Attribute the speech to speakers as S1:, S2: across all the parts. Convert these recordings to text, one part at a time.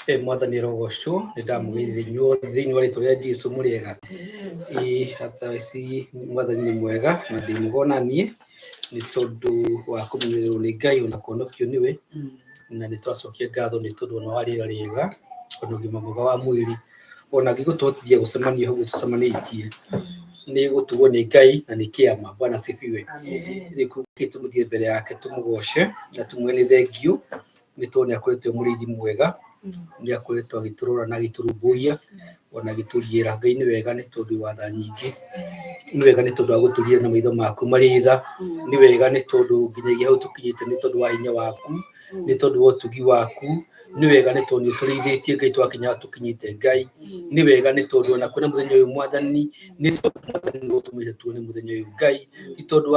S1: Mwathani arogocwo. Nĩ ndamũgeithia inyuothe thĩinĩ wa rĩtwa rĩa Jesu. Mũrĩega? Ĩĩ, thaa ici Mwathani nĩ mwega na ndĩ mwega ona niĩ nĩ tondũ wa kũmenyererwo nĩ Ngai ona kũhonokio nĩwe, na nĩ tũracokia ngatho nĩ tondũ ona wa rĩera rĩega ona ũgima mwega wa mwĩrĩ, ona angĩgũtũhotithia gũcemania ũguo tũcemanĩtie nĩ gũtugwo nĩ Ngai na nĩ kĩama. Bwana asifiwe. Rĩu tũmũthiĩ mbere yake, tũmũgoce na tũmwĩre nĩ thengiũ nĩ tondũ nĩ akoretwo e mũrĩithi mwega, nĩ akoretwo agĩtũrora na agĩtũrũmbũiya ona agĩtũriĩra. Ngai nĩ wega nĩ tondũ wa tha nyingĩ, nĩ wega nĩ tondũ wa gũtũriĩra na maitho maku marĩ tha, nĩ wega nĩ tondũ nginyagia hau tũkinyĩte nĩ tondũ wa hinya waku, nĩ tondũ wa ũtugi waku, nĩ wega nĩ tondũ nĩ ũtũrĩithĩtie Ngai twakinya hau tũkinyĩte Ngai, nĩ wega nĩ tondũ ona kwĩna mũthenya ũyũ Mwathani, nĩ tondũ Mwathani nĩ ũtũmĩte tuone mũthenya ũyũ Ngai, ti tondũ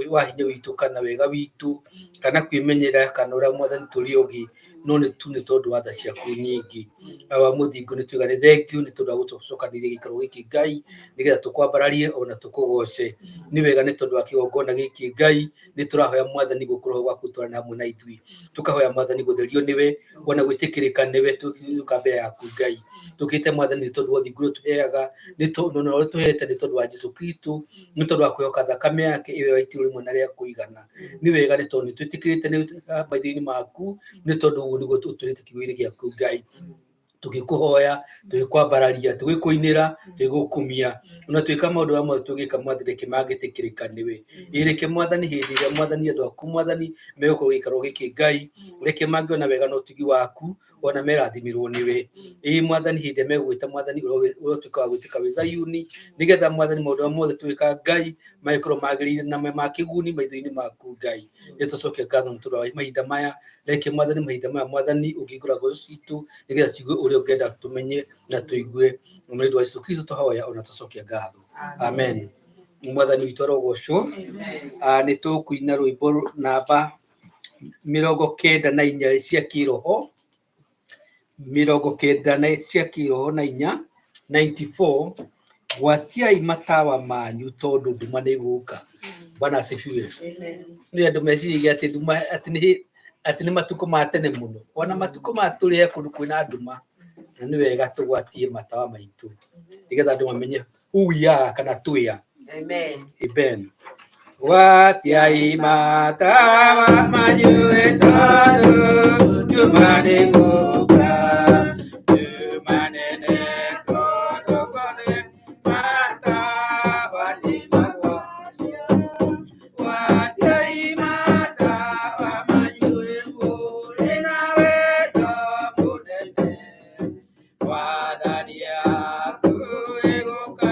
S1: wa hinya witũ kana wega witũ, kana kwĩmenyera kana ũrĩa Mwathani tũrĩ ogĩ, no nĩ tu nĩ tondũ wa tha ciaku nyingĩ. Awa mũthingu, nĩ tuiga nĩ thengiũ nĩ tondũ wa gũtũcokanĩria gĩikaro gĩkĩ Ngai, nĩgetha tũkwambararie ona tũkũgoce. Nĩ wega nĩ tondũ wa kĩgongona gĩkĩ Ngai, nĩ tũrahoya Mwathani gũkũ roho waku ũtwarane hamwe na ithuĩ. Tũkahoya Mwathani gũtherio nĩwe, ona gwĩtĩkĩrĩka nĩwe tũgĩũka mbere yaku Ngai. Tũkĩte Mwathani nĩ tondũ wa ũthingu ũrĩa ũtũheaga, nĩ tondũ na ũrĩa ũtũhete nĩ tondũ wa Jesu Kristo, nĩ tondũ wa kwĩhoka thakame yake ĩyo yaitirwo rĩmwe na rĩa kũigana. Nĩ wega nĩ tondũ nĩ twĩtĩkĩrĩte nĩ maitho-inĩ maku, nĩ tondũ ũguo nĩguo tũtũrĩte kiugo-inĩ gĩaku Ngai. Tũgĩkũhoya, tũgĩkwambararia, tũgĩkũinĩra, tũgĩgũkumia, ona twĩka maũndũ mamwe tũgĩka Mwathani, reke mangĩtĩkĩrĩka nĩwe. Ĩ reke Mwathani hĩndĩ ĩrĩa Mwathani andũ aku Mwathani megũkorwo gĩikaro gĩkĩ Ngai, reke mangĩona wega na ũtugi waku ona merathimirwo nĩwe. Ĩ Mwathani hĩndĩ ĩrĩa megwĩta Mwathani, ũrotuĩka wa gwĩtĩka wĩ Zayuni, nĩgetha Mwathani maũndũ marĩa mothe twĩka Ngai magĩkorwo magĩrĩire na me ma kĩguni maitho-inĩ maku Ngai. Nĩ tũcokia ngatho nĩ tondũ wa mahinda maya. Reke Mwathani mahinda maya Mwathani ũngĩhingũra ngoro citũ nĩgetha ciigue ũrĩa ũngĩenda tũmenye na tũigue. Na nĩ ũndũ wa Jesu Kristo twahoya ona tũcokia ngatho. Amen. Mwathani witũ arogocwo. Nĩ tũkũina rwĩmbo namba 94 cia kĩroho, 90 na cia kĩroho na inya, 94, gwatiai matawa manyu tondũ nduma nĩ ĩgũka. Bwana asifiwe. Nĩ andũ meciragia atĩ nduma atĩ nĩ matukũ ma tene mũno. Ona matukũ maya tũrĩ he kũndũ kwĩna nduma, na nĩ wega tũgwatie matawa maitũ nĩgetha andũ mamenye who we are kana twĩ a.
S2: Amen.
S1: Amen. Gwatiai matawa manyu tondũ nduma nĩ ĩgũka. Nduma nene kũndũ guothe, matawa nĩ magwatio. Gwatiai matawa manyu mũrĩ na wendo mũnene. Mwathani akuĩ gũka,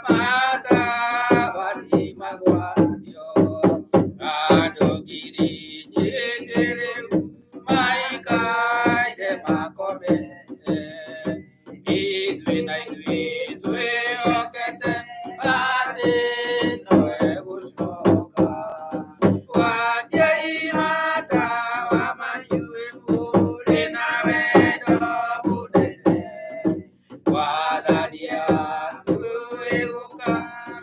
S1: matawa nĩ magwatio. Andũ ngiri nyingĩ rĩu maikaire makomete. Ithuĩ na ithuĩ twĩhokete atĩ no egũcoka. Gwatiai matawa manyu mũrĩ na wendo mũnene. Mwathani akuĩ gũka,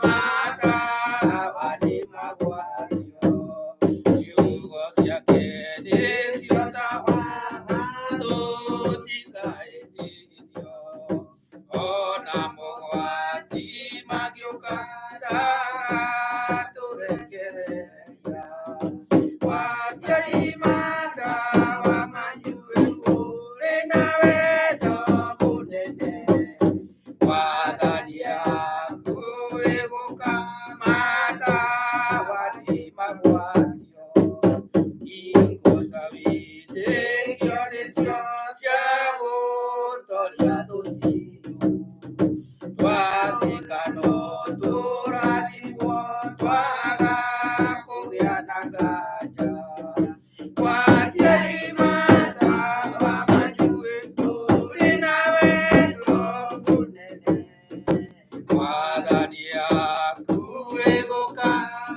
S1: matawa nĩ magwatio. Ciugo ciake nĩcio tawa, tũtikaĩtithio. Ona mogwati mangĩũka, ndatũrekereria. Gwatiai matawa manyu mũrĩ na wendo mũnene. Mwathani akuĩ gũka, matawa nĩ magwatio. Hingo cia wĩtĩkio nĩcio cia gũtoria thũ citũ. Twathĩka no tũrathimwo, twaga kũgĩa na nganja. Gwatiai matawa manyu mũrĩ na wendo mũnene. Mwathani akuĩ gũka,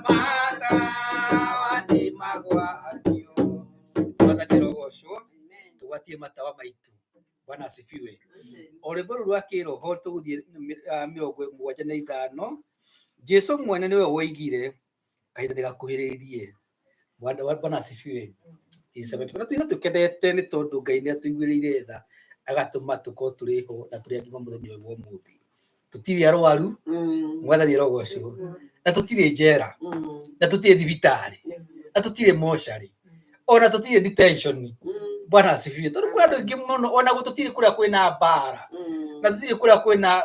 S1: matawa nĩ magwatio. Mwathani arogocwo. Tũgwatie matawa maitũ. Bwana asifiwe. O rwĩmbo rũu rwa kĩroho tũgũthiĩ 75. Jesu mwene nĩwe woigire kahinda nĩ gakuhĩrĩirie. Bwana asifiwe. Na tũina tũkenete nĩ tondũ Ngai nĩ atũiguĩrĩire tha. Agatũma tũkorwo tũrĩ ho na tũrĩ agima mũthenya ũyũ wa ũmũthĩ. Tũtirĩ arwaru, Mwathani arogocwo, na tũtirĩ njera, na tũtirĩ thibitarĩ, na tũtirĩ mocarĩ, ona tũtirĩ detention. Bwana asifiwe. Tondũ kwĩ andũ aingĩ mũno, ona tũtirĩ kũrĩa kwĩna mbara, na tũtirĩ kũrĩa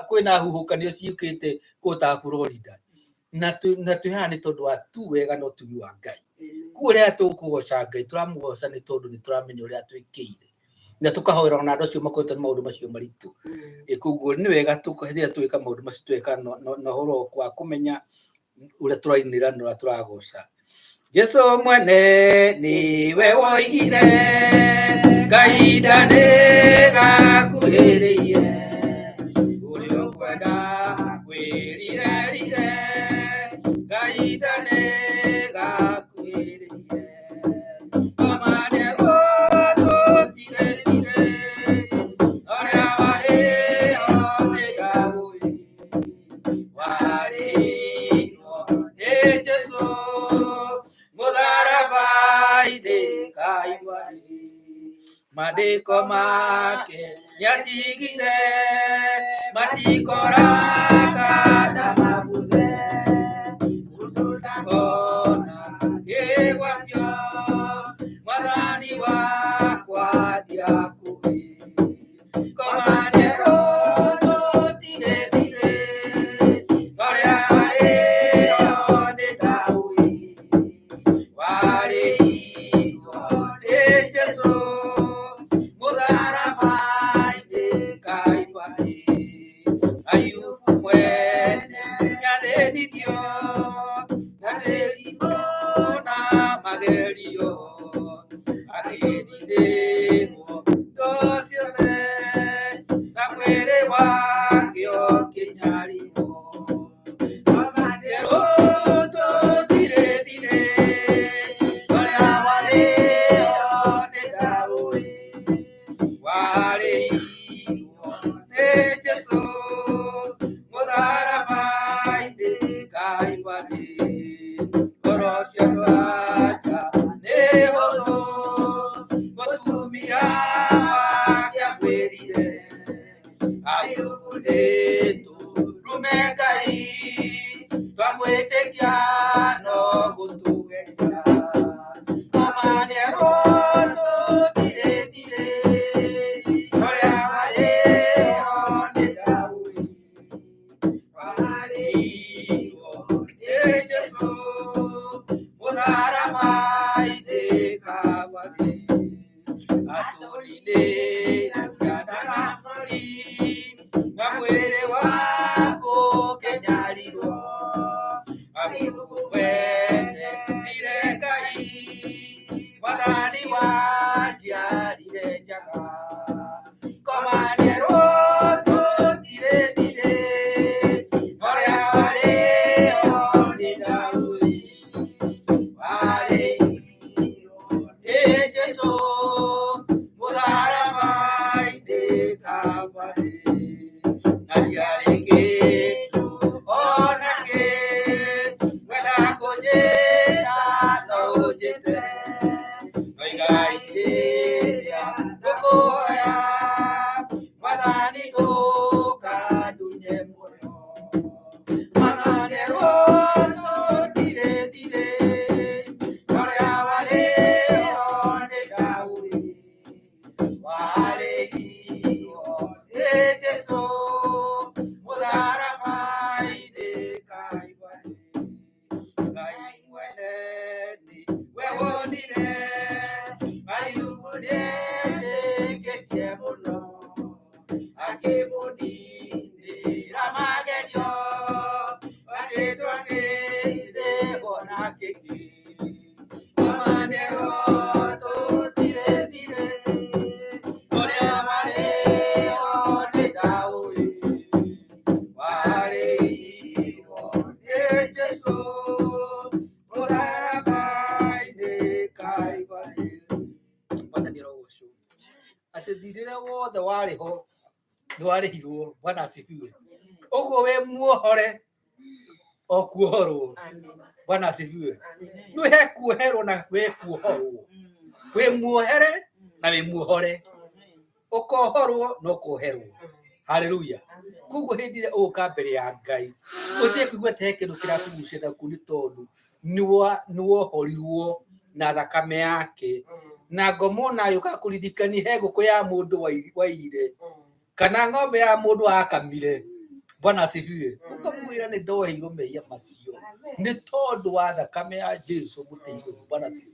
S1: kwĩna huhũkanio ciũkĩte kũu ta Florida. Na twĩ haha nĩ tondũ wa tu wega na ũtugi wa Ngai. Koguo rĩrĩa tũkũgoca Ngai, tũramũgoca nĩ tondũ nĩ tũramenya ũrĩa atwĩkĩire. Na tũkahoera ona andũ acio makoretwo nĩ maũndũ macio maritũ. Koguo nĩ wega rĩrĩa tũgĩka maũndũ macio tũgeka na ũhoro wa kũmenya ũrĩa tũrainĩra na ũrĩa tũragoca. Jesu mwene nĩwe woigire kahinda nĩ gakuhĩrĩirie, ũrĩa ũkwenda kwĩrirerire, kahinda nĩ gakuhĩrĩirie. Koma tũtirĩtire, ũrĩa warĩ ho nĩ Daudi, warĩirwo nĩ Jesũ mũtharaba-inĩ Kaiwari. Maandĩko make nĩatigire, matikora kana mabuthe, mũndũ ndakona kĩgwatio, Mwathani wakwa ndiakuĩ. Koma tũtirĩtire, ũrĩa warĩ ho nĩ Daudi, warĩirwo nĩ Jesũ mũtharaba-inĩ Kaiwari. Ayubu mwene nĩathĩnirio na mĩrimũ na magerio, akĩninĩrwo indo ciothe, na mwĩrĩ wake ũkĩnyarirwo. Tũtirĩtire, ũrĩa warĩ ho nĩ Daudi, warĩirwo nĩ Jesũ mũtharaba-inĩ Kaiwari. Ngoro cia andũ anja nĩ hũthũ, mũtumia wake amwĩrire, Ayubu nĩ tũrume Ngai, twamwĩtĩkia no gũtũgeria. Koma tũtirĩtire, ũrĩa warĩ ho nĩ Daudi, warĩirwo nĩ Jesũ mũtharaba-inĩ Kaiwari. Atũrinĩire ciana na mori, na mwĩrĩ waku ũkĩnyarirwo. Ayubu mwene nire Ngai, Mwathani wanjiarire njaga. Koma tũtirĩtire, ũrĩa warĩ ho nĩ Daudi, warĩirwo nĩ Jesũ mũtharaba-inĩ Kaiwari. Na ndiarĩ kĩndũ ona kĩ, wenda kũnjĩta no ũnjĩte, no igai rĩrĩa ngũkũhoya, Mwathani ndũkandunye muoyo. Mwathani tũtirĩtire, ũrĩa warĩ ho nĩ Daudi, warĩirwo nĩ Jesũ mũtharaba-inĩ Kaiwari. Ngai mwene nĩwe wonire Ayubu nĩetĩkĩtie mũno, akĩmũninĩra magerio, akĩndũ akĩrĩhwo na kĩngĩ. Koma tũtirĩtire, ũrĩa warĩ ho nĩ Daudi, warĩirwo nĩ Jesũ mũtharaba-inĩ Kaiwari. Mwathani arogocwo. Atĩ thirĩ ũrĩa wothe warĩ ho nĩ warĩhirwo. Bwana asifiwe. Ũguo wĩ muohore o kuohorwo. Bwana asifiwe. Nĩ he kuoherwo na wĩ kuohorwo. Wĩ muohere na wĩ muohore. Ũkohorwo na ũkoherwo. Haleluya. Koguo hĩndĩ ĩrĩa ũgũka mbere ya Ngai, ũtige kũigua atĩ he kĩndũ kĩrakũgucia nakuo nĩ tondũ nĩwohorirwo na thakame yake. Na ngoma ona yũkaga kũririkania he ngũkũ ya mũndũ waiyire kana ng'ombe ya mũndũ wakamire. Bwana asifiwe. Ũkamwĩra nĩ ndoheirwo mehia macio nĩ tondũ wa thakame ya Jesu mũtĩ igũrũ. Bwana asifiwe.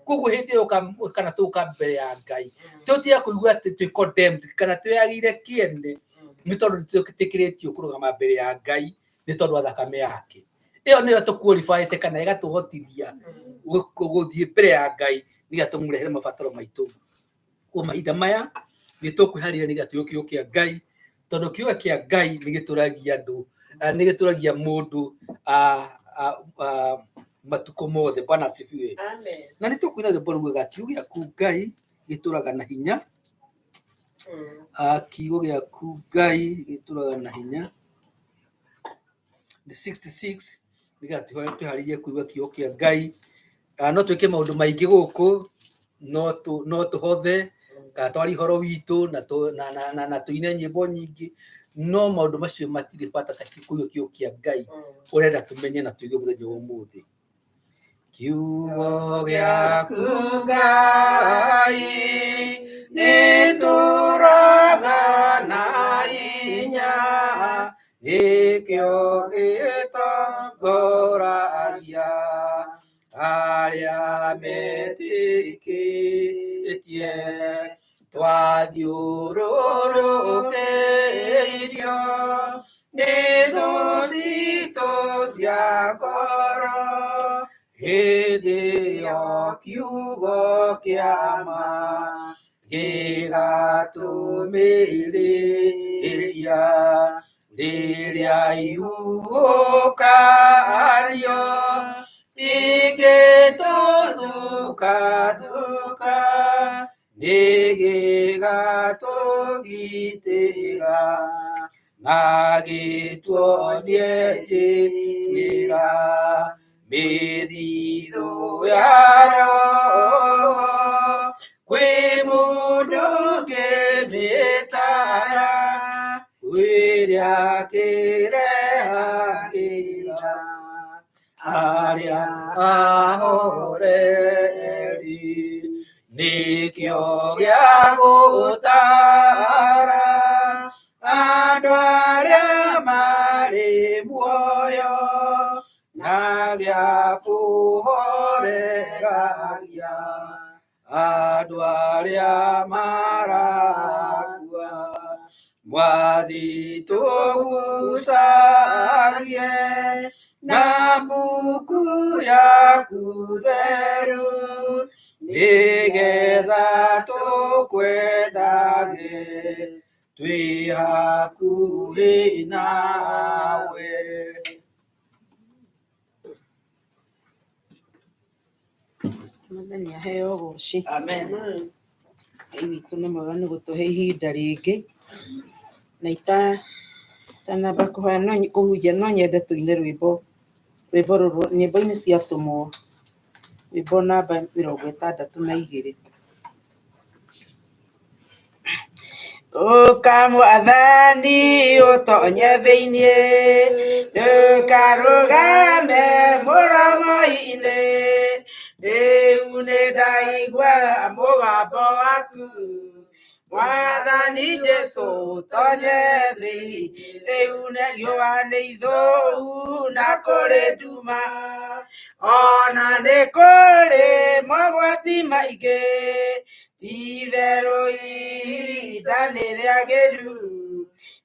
S1: Koguo hĩndĩ ĩyo kana tũka mbere ya Ngai, tũtige kũigua atĩ twĩ condemned kana twĩyagĩire kĩene nĩ tondũ nĩtwĩtĩkĩrĩtio kũrũgama mbere ya Ngai nĩ tondũ wa thakame yake. Ĩyo nĩyo tũqualifyĩte kana ĩgatũhotithia gũthiĩ mbere ya Ngai nĩgetha tũmũrehere mabataro maitũ. Kwa mahinda maya nĩ tũkwĩharĩria nĩgetha tũigue kiugo kĩa Ngai, tondũ kiugo kĩa Ngai nĩ gĩtũragia andũ, nĩ gĩtũragia mũndũ matukũ mothe. Bwana asifiwe.
S2: Amen.
S1: Na nĩ tũkũina rwĩmbo rugaga kiugo gĩaku Ngai gĩtũraga na hinya. Kiugo gĩaku Ngai gĩtũraga na hinya. Nĩ 66 nĩgetha twĩharĩrie kũigua kiugo kĩa Ngai. No twĩke maũndũ maingĩ gũkũ, no tũhothe kana twarie ũhoro witũ na tũine nyĩmbo nyingĩ, no maũndũ macio matirĩ bata ta kũigua kiugo kĩa Ngai ũrenda tũmenye na tũigue mũthenya wa ũmũthĩ. Kiugo gĩaku Ngai gĩtũũraga na hinya, nĩkĩo gĩtongoragia arĩa metĩkĩtie. Twathiũrũrũkĩirio nĩ thũ citũ cia ngoro, hĩndĩ ĩyo kiugo kĩa ma gĩgatũmĩrĩria. Rĩrĩa ihuhũkanio ingĩtũthukathuka, nĩ gĩgatũgitĩra na gĩtuonie njĩra. Mĩthithũ ya Roho kwĩ mũndũ ũngĩmĩtara, wĩrĩa kĩrehagĩra arĩa ahoreri. Nĩkĩo gĩa gũtara andũ arĩa marĩ muoyo, na gĩa kũhoreragia andũ arĩa marakua. Mwathi tũgucagie na mbuku yaku theru, nĩgetha tũkwendage twĩ hakuhĩ nawe.
S2: Mwathani aheo ũgoci.
S1: Amen.
S2: Ngai witũ nĩ mwega nĩ gũtũhe ihinda rĩngĩ. Na itanamba kũhoya no kũhunjia no nyende tũine rwĩmbo, rwĩmbo rũrũ nyĩmbo-inĩ cia atũmwo, rwĩmbo namba 62. Ũka Mwathani ũtonye thĩinĩ, ndũkarũgame mũromo-inĩ. Rĩu nĩndaigua mũgambo waku, Mwathani Jesũ ũtonye thĩinĩ. Rĩu nĩ riũa nĩ ithũu na kũrĩ nduma, ona nĩ kũrĩ mogwati maingĩ. Ti-itherũ ihinda nĩ rĩagĩru,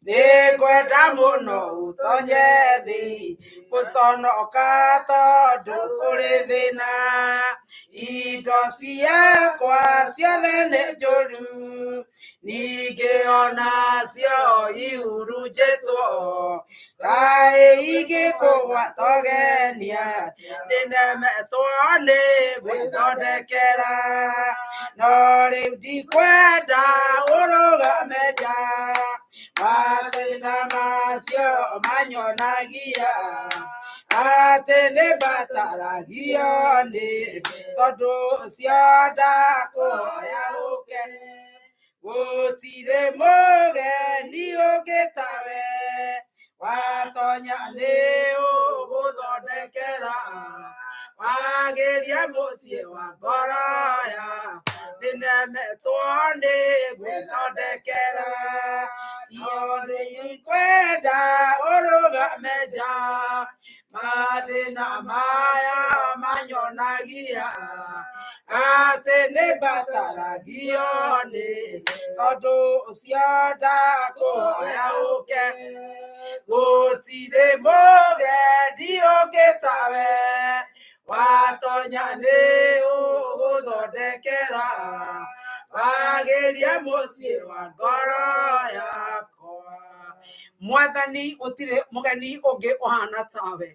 S2: nĩngwenda mũno ũtonye thĩinĩ. Gũconoka tondũ kũrĩ thĩna, indo ciakwa ciothe nĩ njũru, ningĩ onacio ihurunjĩtwo. Kaĩ ingĩkũgwata ũgenia, nĩnemetwo nĩ gwĩthondekera. No rĩu ndikwenda ũrũgame nja, mathĩna macio manyonagia atĩ nĩmbataragio nĩ, tondũ ũcio ndakũhoya ũke. Gũtirĩ mũgeni ũngĩ tawe, watonya nĩ ũgũthondekera, wagĩria mũciĩ wa ngoro yakwa, nĩnemetwo nĩ gwĩthondekera. Iyo nĩngwenda ũrũgame nja, mathĩna maya manyonagia atĩ nĩmbataragio nĩ tondũ ũcio ndakũhoya ũke. Gũtirĩ mũgendi ũngĩ tawe, watonya nĩ ũgũthondekera, wagĩria mũciĩ wa ngoro yakwa. Mwathani, gũtirĩ mũgeni ũngĩ ũhana tawe,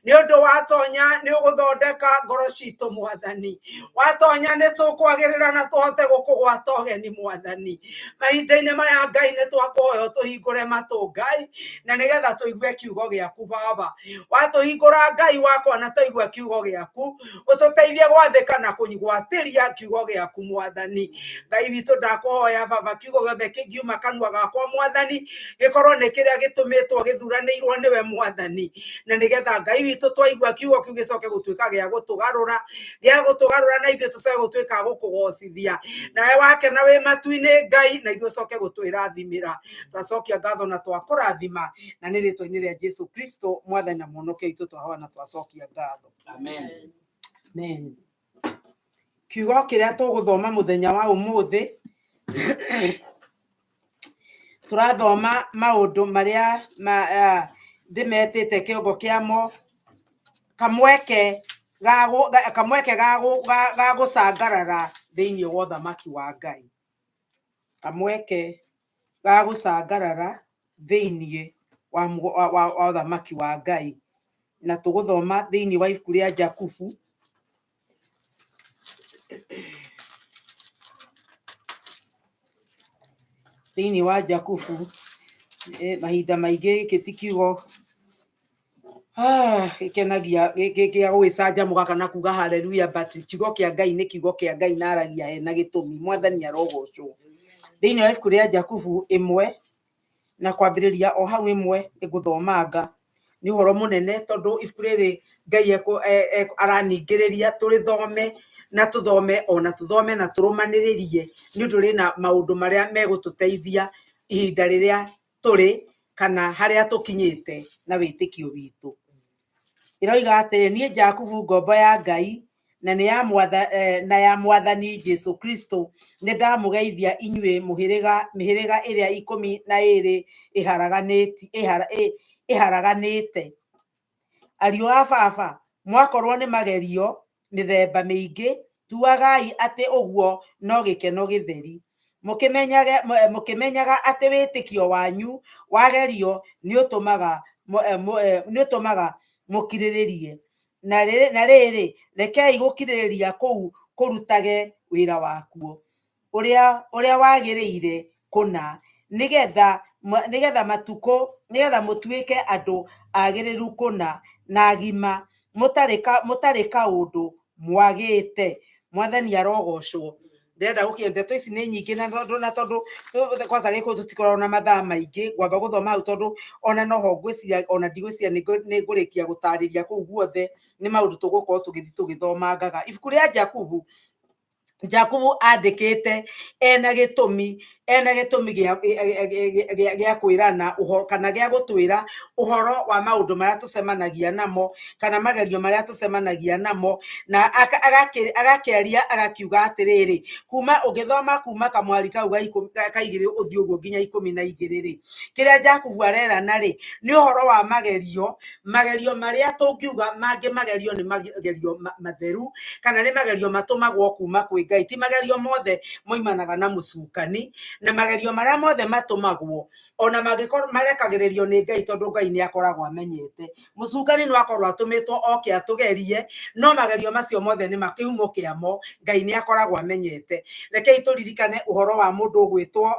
S2: nĩ ũndũ watonya nĩ ũgũthondeka ngoro citũ. Mwathani, watonya nĩ tũkwagĩrĩra na tũhote gũkũgwata ũgeni. Mwathani, mahinda-inĩ maya, Ngai, nĩ twakũhoya ũtũhingũre matũ, Ngai, na nĩgetha tũigue kiugo gĩaku. Baba, watũhingũra, Ngai wakwa, na twaigua kiugo gĩaku, ũtũteithie gwathĩka na kũgwatĩria kiugo gĩaku. Mwathani Ngai witũ, ndakũhoya, Baba, kiugo gĩothe kĩngiuma kanua gakwa, Mwathani, gĩkorwo nĩ kĩrĩa gĩtũmĩtwo gĩthuranĩirwo nĩwe, Mwathani, na nĩgetha, Ngai witũ, twaigua kiugo kĩu gĩcoke gũtuĩka gĩa gũtũgarũra, gĩa gũtũgarũra, na ithuĩ tũcoke gũtuĩka a gũkũgocithia, nawe wakena wĩ matu-inĩ, Ngai, na ithuĩ ũcoke gũtwĩrathimĩra. Twacokia ngatho na twakũrathima, na nĩ rĩtwa-inĩ rĩa Jesu Kristo, Mwathani na Mũhonokia witũ, twahoya na twacokia ngatho.
S1: Amen.
S2: Amen. Kiugo kĩrĩa tũgũthoma mũthenya wa ũmũthĩ, tũrathoma maũndũ marĩa ndĩmetĩte kĩongo kĩamo kamweke ga gũcangarara thĩinĩ wa ũthamaki wa Ngai. Kamweke ga gũcangarara thĩinĩ wa ũthamaki wa Ngai. Na tũgũthoma thĩinĩ wa ibuku rĩa Jakubu, thĩinĩ wa Jakubu. Mahinda maingĩ gĩkĩ ti kiugo gĩkenagia gĩa gũgĩcanjamũka kana kuga haleluya, but kiugo kĩa Ngai nĩ kiugo kĩa Ngai na aragia hena gĩtũmi. Mwathani arogocwo. Thĩinĩ wa ibuku rĩa Jakubu 1 na kwambĩrĩria o hau 1, nĩngũthomanga. Nĩ ũhoro mũnene, tondũ ibuku rĩrĩ Ngai araningĩrĩria tũrĩthome na tũthome ona tũthome na tũrũmanĩrĩrie, nĩ ũndũ rĩna maũndũ marĩa megũtũteithia ihinda rĩrĩa tũrĩ kana harĩa tũkinyĩte na wĩtĩkio witũ. Ĩroiga atĩrĩ, niĩ Jakubu, ngombo ya Ngai na nĩ ya na ya Mwathani Jesu Kristo, nĩ ndamũgeithia inyuĩ mĩhĩrĩga ĩrĩa 12 ĩharaganĩte. Ariũ a baba, mwakorwo nĩ magerio mĩthemba mĩingĩ, tuagai atĩ ũguo no gĩkeno gĩtheri, mũkĩmenyaga atĩ wĩtĩkio wanyu wagerio nĩ ũtũmaga mũkirĩrĩrie. Na rĩrĩ, rekei gũkirĩrĩria kũu kũrutage wĩra wakuo ũrĩa wagĩrĩire kũna, nĩgetha matukũ nĩgetha mũtuĩke andũ agĩrĩru kũna na agima, mũtarĩ kaũndũ mwagĩte. Mwathani arogocwo. Ndĩrenda gũkinya, ndeto ici nĩ nyingĩ, na tondũ kwanza Gĩkũyũ tũtikoragwo na mathaa maingĩ, ngwamba gũthoma hau, tondũ ona noho ngwĩciria, ona ndigwĩciria nĩ ngũrĩkia gũtarĩria kũu guothe. Nĩ maũndũ tũgũkorwo tũgĩthiĩ tũgĩthomangaga. Ibuku rĩa Jakubu, Jakubu andĩkĩte ena gĩtũmi gĩa kwĩrana ũhoro kana gĩa gũtwĩra ũhoro wa maũndũ marĩa tũcemanagia namo kana magerio marĩa tũcemanagia namo, na agakĩaria agakiuga atĩrĩrĩ, kuma ũngĩthoma kuma kamwari kau ga 2 ũthiĩ ũguo nginya 12 rĩ, kĩrĩa Jakubu arerana rĩ, nĩ ũhoro wa magerio marĩa tũngiuga mangĩ magerio nĩ magerio matheru kana nĩ magerio matũmagwo kuma kwĩ Ngai. Ti magerio mothe moimanaga na mũcukani, na magerio marĩa mothe matũmagwo ona mangĩkorwo marekagĩrĩrio nĩ Ngai, tondũ Ngai nĩ akoragwo amenyete mũcukani no akorwo atũmĩtwo oke atũgerie, no magerio macio mothe nĩ kĩhumo kĩamo Ngai nĩ akoragwo amenyete. Rekei tũririkane ũhoro wa mũndũ ũgwĩtwo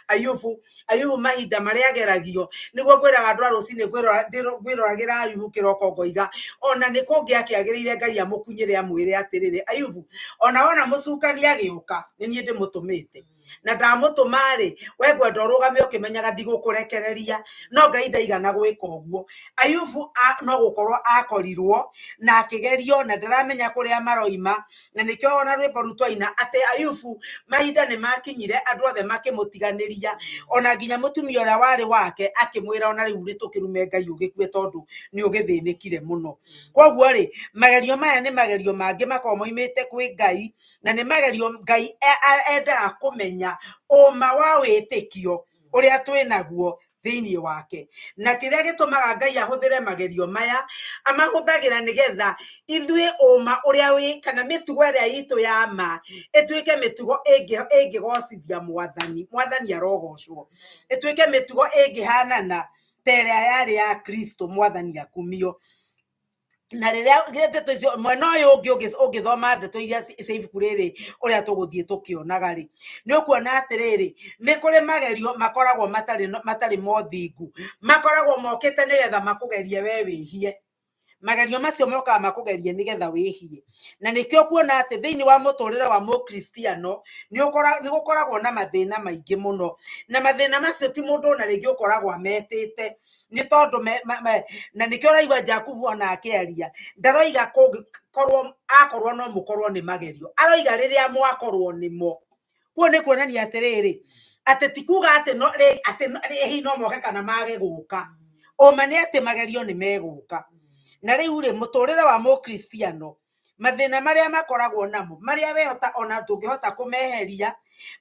S2: Ayubu. Ayubu, mahinda marĩa ageragio, nĩguo ngwĩraga andũ a rũcinĩ, ngwĩroragĩra Ayubu kĩroko ngoiga ona nĩ kũngĩakĩagĩrĩire Ngai amũkunyĩre amwĩre atĩrĩrĩ, Ayubu, ona wona mũcukani agĩũka, nĩ niĩ ndĩmũtũmĩte. Na ndamũtũma rĩ, we ngwenda ũrũgame ũkĩmenyaga ndigũkũrekereria. No Ngai ndaigana gwĩka ũguo. Ayubu no gũkorwo akorirwo na akĩgerio na ndaramenya kũrĩa maroima, na nĩkĩo ona rwĩmbo rũu twaina atĩ Ayubu mahinda nĩ makinyire andũ othe makĩmũtiganĩria, ona nginya mũtumia ũrĩa warĩ wake akĩmwĩra ona rĩu rĩ tũkĩrume Ngai ũgĩkue tondũ nĩ ũgĩthĩnĩkire mũno. Koguo rĩ, magerio maya nĩ magerio mangĩ makoragwo moimĩte kwĩ Ngai, na nĩ magerio Ngai endaga kũmenya ũma wa wĩtĩkio ũrĩa twĩ naguo thĩinĩ wake. Na kĩrĩa gĩtũmaga Ngai ahũthĩre magerio maya, amahũthagĩra nĩgetha ithuĩ ũma ũrĩa wĩ, kana mĩtugo ĩrĩa itũ ya ma ĩtuĩke mĩtugo ĩngĩgocithia Mwathani. Mwathani arogocwo. Ĩtuĩke mĩtugo ĩngĩhanana ta ĩrĩa yarĩ ya Kristo. Mwathani akumio. Na rĩrĩa ndeto icio mwena ũyũ ũngĩ ũngĩthoma ndeto iria cia ibuku rĩrĩ ũrĩa tũgũthiĩ tũkĩonaga rĩ, nĩ ũkuona atĩrĩrĩ, nĩ kũrĩ magerio makoragwo matarĩ mothingu, makoragwo mokĩte nĩgetha makũgerie we wĩhie. Magerio macio mokaga makũgerie nĩgetha wĩhie. Na nĩkĩo kuona atĩ thĩinĩ wa mũtũrĩre wa mũkristiano nĩ gũkoragwo na mathĩna maingĩ mũno, na mathĩna macio ti mũndũ ona rĩngĩ ũkoragwo ametĩte, nĩ tondũ na nĩkĩo ũraigua Jakubu ona akĩaria ndaroiga kũngĩkorwo akorwo no mũkorwo nĩ magerio, aroiga rĩrĩa mwakorwo nĩmo. Kuo nĩ kuonania atĩrĩrĩ, atĩ ti kuga atĩ no atĩ hihi no moke kana mage gũka. Ũma nĩ atĩ magerio nĩ megũka. Na rĩu rĩ, mũtũrĩre wa mũkristiano, mathĩna marĩa makoragwo namo, marĩa we ona ndũngĩhota kũmeheria,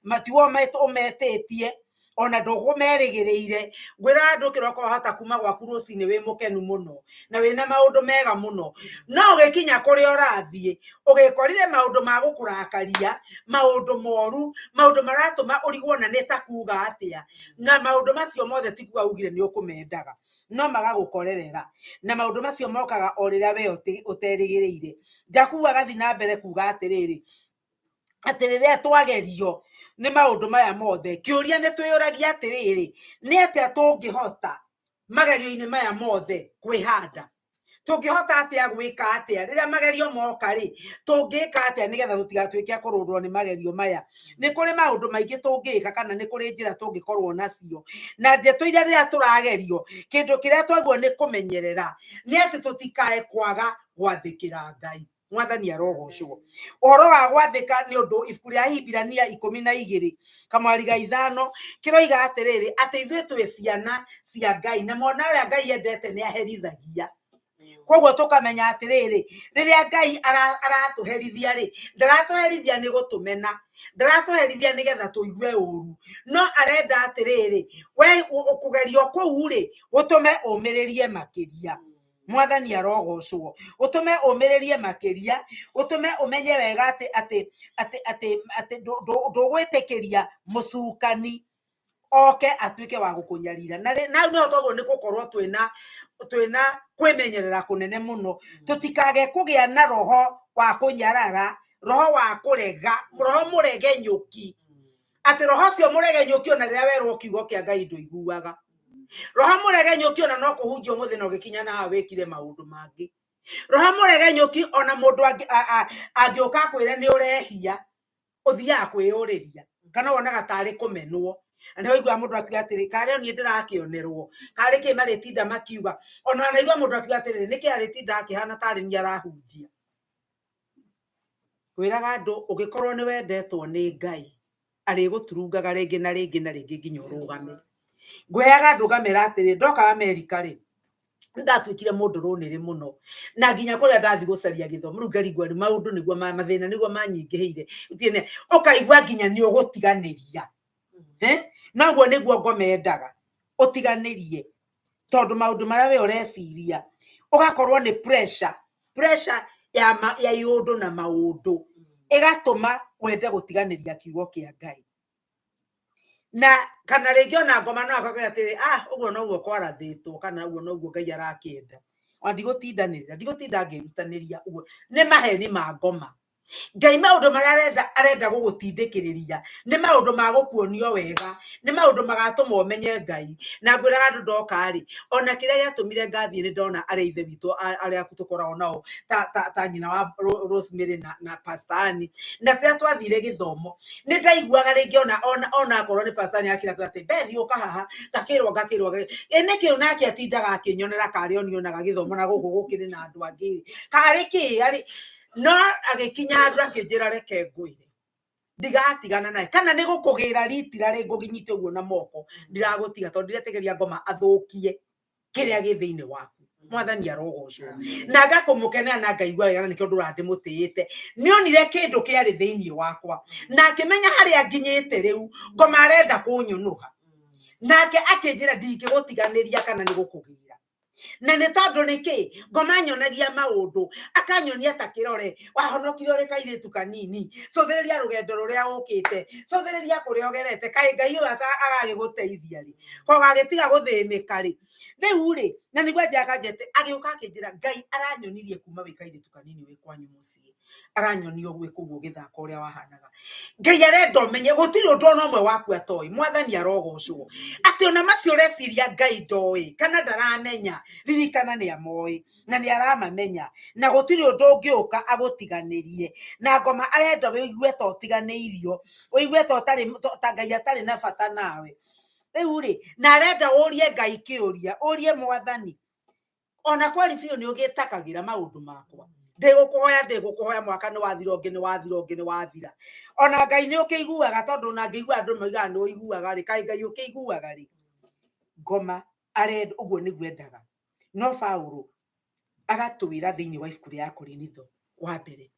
S2: matiwo ũmetĩtie, ona ndũkũmerĩgĩrĩire. Ngwĩra andũ kĩroko wahota kuma gwaku rũcinĩ wĩ mũkenu mũno na wĩna maũndũ mega mũno, no ũgĩkinya kũrĩa ũrathiĩ ũgĩkorire maũndũ ma gũkũrakaria, maũndũ moru, maũndũ maratũma ũrigwo na nĩ ta kuga atĩa, na maũndũ macio mothe ti kuga ugire nĩ ũkũmendaga, no magagũkorerera. Na maũndũ macio mokaga o rĩrĩa we ũterĩgĩrĩire. Jakubu agathiĩ na mbere kuga atĩrĩrĩ, atĩ rĩrĩa twagerio nĩ maũndũ maya mothe, kĩũria nĩ twĩyũragia atĩrĩrĩ, nĩ atĩa tũngĩhota magerio-inĩ maya mothe kwĩhanda? Tũngĩhota atĩa gwĩka atĩa rĩrĩa magerio moka rĩ, tũngĩka atĩa nĩgetha tũtigatuĩke a kũrũndwo nĩ magerio maya? Nĩ kũrĩ maũndũ maingĩ tũngĩka, kana nĩ kũrĩ njĩra tũngĩkorwo nacio. Na ndeto iria rĩrĩa tũragerio, kĩndũ kĩrĩa twagĩrĩirwo nĩ kũmenyerera nĩ atĩ tũtikae kwaga gwathĩkĩra Ngai. Mwathani arogocwo. Ũhoro wa gwathĩka nĩ ũndũ ibuku rĩa Ahibirania 12 kamwari ga 5 kĩroiga atĩrĩrĩ, atĩ ithuĩ twĩ ciana cia Ngai, na mwana ũrĩa Ngai endete nĩ aherithagia. Koguo tũkamenya atĩrĩrĩ, rĩrĩa Ngai aratũherithia rĩ, ndaratũherithia nĩ gũtũmena, ndaratũherithia nĩgetha tũigue ũru, no arenda atĩrĩrĩ, we kũgerio kũu rĩ, gũtũme ũmĩrĩrie makĩria. Mwathani arogocwo. Ũtũme ũmĩrĩrie makĩria, ũtũme ũmenye wega atĩ atĩ atĩ atĩ atĩ ndũgwĩtĩkĩria mũcukani oke atuĩke wa gũkũnyarira. Na hau nĩho twagĩrĩirwo nĩ gũkorwo twĩna kwĩmenyerera kũnene mũno, tũtikage kũgĩa na roho wa kũnyarara, roho wa kũrega, roho mũregenyũki, atĩ roho ũcio mũregenyũki ona rĩrĩa werwo kiugo kĩa Ngai ndũiguaga. Roho mũregenyũki ona no kũhunjia ũmũthĩ na ũgĩkinya na haha wĩkire maũndũ mangĩ. Roho mũregenyũki ona mũndũ angĩũka akwĩre nĩ ũrehia, ũthiaga kwĩyũrĩria, kana wonaga tarĩ kũmenwo. Na nĩ waiguaga mũndũ akiuga atĩrĩ, karĩ o niĩ ndĩrakĩonerwo, karĩ kĩ marĩtinda makiuga. Ona wanaigua mũndũ akiuga atĩrĩrĩ, nĩkĩ arĩtinda akĩhana tarĩ niĩ arahunjia. Ngwĩraga andũ ũngĩkorwo nĩ wendetwo nĩ Ngai, arĩgũturungaga rĩngĩ na rĩngĩ na rĩngĩ nginya ũrũgame. Ngwĩraga andũ ngamera atĩrĩ, ndoka Amerika rĩ, ndatuĩkire mũndũ rũnĩrĩ mũno, na nginya kũrĩa ndathiĩ gũcaria gĩthomo, rĩu ngarigwo nĩ maũndũ nĩguo mathĩna nĩguo manyingĩhĩire. Ũkaigua nginya nĩ ũgũtiganĩria. Noguo nĩguo ngoma endaga, ũtiganĩrie, tondũ maũndũ marĩa we ũreciria, ũgakorwo nĩ pressure, pressure ya iũndũ na maũndũ, ĩgatũma wende gũtiganĩria kiugo kĩa Ngai. Na kana rĩngĩ ona ngoma no akauga atĩrĩ, ũguo noguo kwarathĩtwo, kana ũguo noguo Ngai arakĩenda. Ona ndigũtindanĩrĩra, ndigũtinda ngĩrutanĩria ũguo. Nĩ maheni ma ngoma. Ngai maũndũ marĩa arenda arenda gũgũtindĩkĩrĩria nĩ maũndũ ma gũkuonio wega, nĩ maũndũ magatũma ũmenye Ngai. Na ngwĩraga andũ ndoka rĩ, ona kĩrĩa gĩatũmire ngathiĩ nĩ ndona arĩa ithe witũ arĩa tũkoragwo nao ta, ta, ta nyina wa Rosemary na Pastor Ann, na rĩrĩa twathire gĩthomo nĩ ndaiguaga rĩngĩ ona ona ona akorwo nĩ Pastor Ann akĩra atĩ Beth ũka haha, ngakĩrwo ngakĩrwo ĩ nĩkĩ nake atindaga akĩnyonera karĩ onionaga gĩthomo na gũkũ gũkĩrĩ na andũ angĩ karĩ kĩ arĩ no agĩkinya handũ akĩnjĩra reke ngwĩre ndigatigana nawe kana nĩ gũkũgĩra ritira rĩ ngũginyite ũguo na moko ndiragũtiga tondũ ndiretĩkĩria ngoma athũkie kĩrĩa gĩ thĩinĩ waku. Mwathani arogocwo. Na ngakũmũkenera na ngaigua wega na nĩkĩo ndũra ndĩmũtĩĩte. Nĩonire kĩndũ kĩarĩ thĩinĩ wakwa na akĩmenya harĩa nginyĩte rĩu ngoma arenda kũnyũnũha, nake akĩnjĩra ndingĩgũtiganĩria kana nĩ gũkũgĩra. Na nĩ tondũ nĩkĩ ngoma nyonagia maũndũ, akanyonia ta kĩrore wahonokire ũrĩ kairĩtu kanini, cũthĩrĩria rũgendo rũrĩa ũkĩte, cũthĩrĩria kũrĩa ũgerete, kaĩ Ngai ũyũ agagĩgũteithia rĩ, ũgagĩtiga gũthĩnĩka rĩ. Rĩu rĩ, na nĩguo anjĩraga njete, agĩũka akĩnjĩra Ngai aranyonirie kuma wĩ kairĩtu kanini wĩ kwanyu mũciĩ, aranyonia ũguo kũu ũgĩthaka ũrĩa wahanaga. Ngai arenda ũmenye gũtirĩ ũndũ ona ũmwe waku atoĩ. Mwathani arogocwo. Atĩ ona macio ũreciria Ngai ndoĩ kana ndaramenya, ririkana nĩ amoĩ na nĩ aramamenya, na gũtirĩ ũndũ ũngĩũka agũtiganĩrie. Na ngoma arenda ũigue ta ũtiganĩirio, ũigue ta ũtarĩ ta Ngai atarĩ na bata nawe. Rĩu rĩ, na arenda ũrie Ngai kĩũria, ũrie Mwathani, ona kweri biũ nĩ ũgĩtakagĩra maũndũ makwa, ndĩgũkũhoya ndĩgũkũhoya, mwaka nĩ wathira, ũngĩ nĩ wathira, ũngĩ nĩ wathira. Ona Ngai nĩ ũkĩiguaga, tondũ ona ngĩigua andũ moigaga nĩ ũiguaga rĩ, kaĩ Ngai ũkĩiguaga rĩ? Ngoma arenda ũguo nĩguo endaga. No Paulo agatwĩra thĩinĩ wa ibuku rĩa Akorinitho wa mbere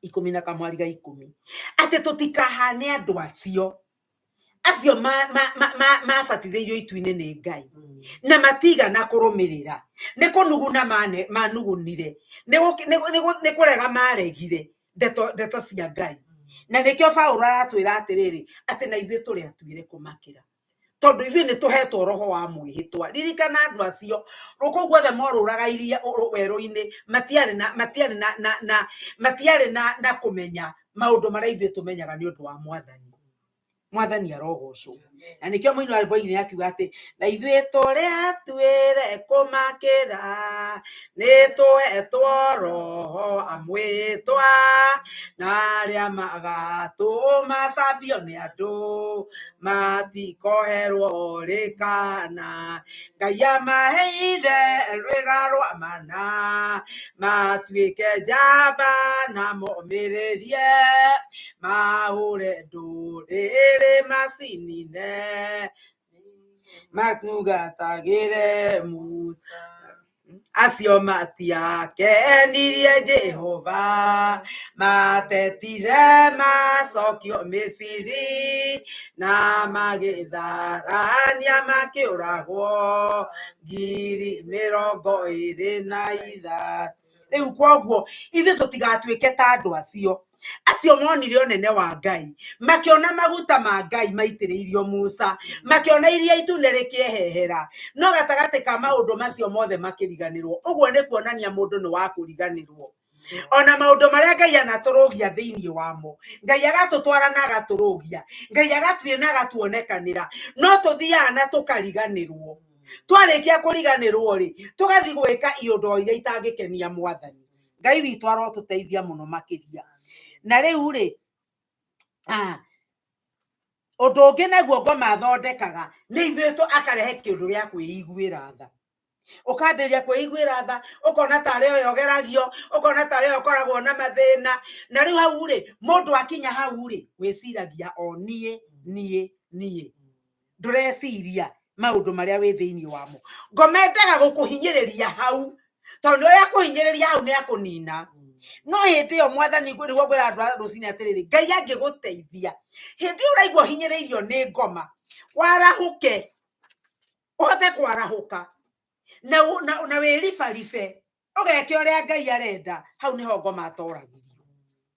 S2: ikũmi na kamwari ga ikũmi atĩ tũtikahane andũ acio acio mabatithĩirio itu-inĩ nĩ Ngai na matigana kũrũmĩrĩra, nĩ kũnuguna manugunire, nĩ kũrega maregire ndeto cia Ngai. Na nĩkĩo Paulo aratwĩra atĩrĩrĩ, atĩ na ithuĩ tũrĩ atuĩre kũmakĩra, tondũ ithuĩ nĩ tũhetwo roho wa mwĩhĩtwa. Ririkana andũ acio kũu guothe morũraga iria werũ-inĩ, matiarĩ na matiarĩ na na na matiarĩ na na kũmenya maũndũ marĩa ithuĩ tũmenyaga nĩ ũndũ wa Mwathani. Mwathani arogocwo. Na nĩkĩo mũini wa rwĩmbo ainire akiuga atĩ na ithuĩ tũrĩ atuĩre kũmakĩra, nĩ tũhetwo roho wa mwĩhĩtwa, na arĩa magatũma cambio nĩ andũ matikoherwo rĩ kana. Ngai amaheire rwĩga rwa mana, matuĩke njamba na momĩrĩrie, mahũre ndũrĩrĩ macinine, matungatagĩre Musa. Acio matiakenirie Jehova, matetire macokio Misiri, na magĩtharania makĩũragwo 23,000. Rĩu koguo ithuĩ tũtigatuĩke ta andũ acio acio monire ũnene wa Ngai, makĩona maguta ma Ngai maitĩrĩirio Musa, makĩona iria itune rĩkĩehehera, no gatagatĩ ka maũndũ macio mothe makĩriganĩrwo. Ũguo nĩ kuonania mũndũ nĩ wa kũriganĩrwo. Ona maũndũ marĩa Ngai anatũrũgia thĩinĩ wamo, Ngai agatũtwara na agatũrũgia, Ngai agathiĩ na agatuonekanĩra, no tũthiaga na tũkariganĩrwo. Twarĩkia kũriganĩrwo rĩ, tũgathiĩ gwĩka iũndũ o iria itangĩkenia Mwathani. Ngai witũ arotũteithia mũno makĩria. Na rĩu rĩ, ũndũ ũngĩ naguo ngoma athondekaga nĩ ithuĩ akarehe kĩũndũ gĩa kwĩiguĩra tha. Ũkambĩrĩria kwĩiguĩra tha, ũkona tarĩ we ũgeragio, ũkona tarĩ we ũkoragwo na mathĩna. Na rĩu hau rĩ, mũndũ akinya hau rĩ, wĩciragia o niĩ, niĩ, niĩ. Ndũreciria maũndũ marĩa wĩ thĩinĩ wamo. Ngoma endaga gũkũhinyĩrĩria hau, tondũ nĩ akũhinyĩrĩria hau nĩ akũnina. No hĩndĩ ĩyo Mwathani nĩguo ngwĩra andũ a rũcinĩ atĩrĩrĩ, Ngai angĩgũteithia, hĩndĩ ĩyo ũraigua ũhinyĩrĩirio nĩ ngoma, warahũke, ũhote kwarahũka na wĩribaribe, ũgeke ũrĩa Ngai arenda, hau nĩho ngoma atoragĩrio.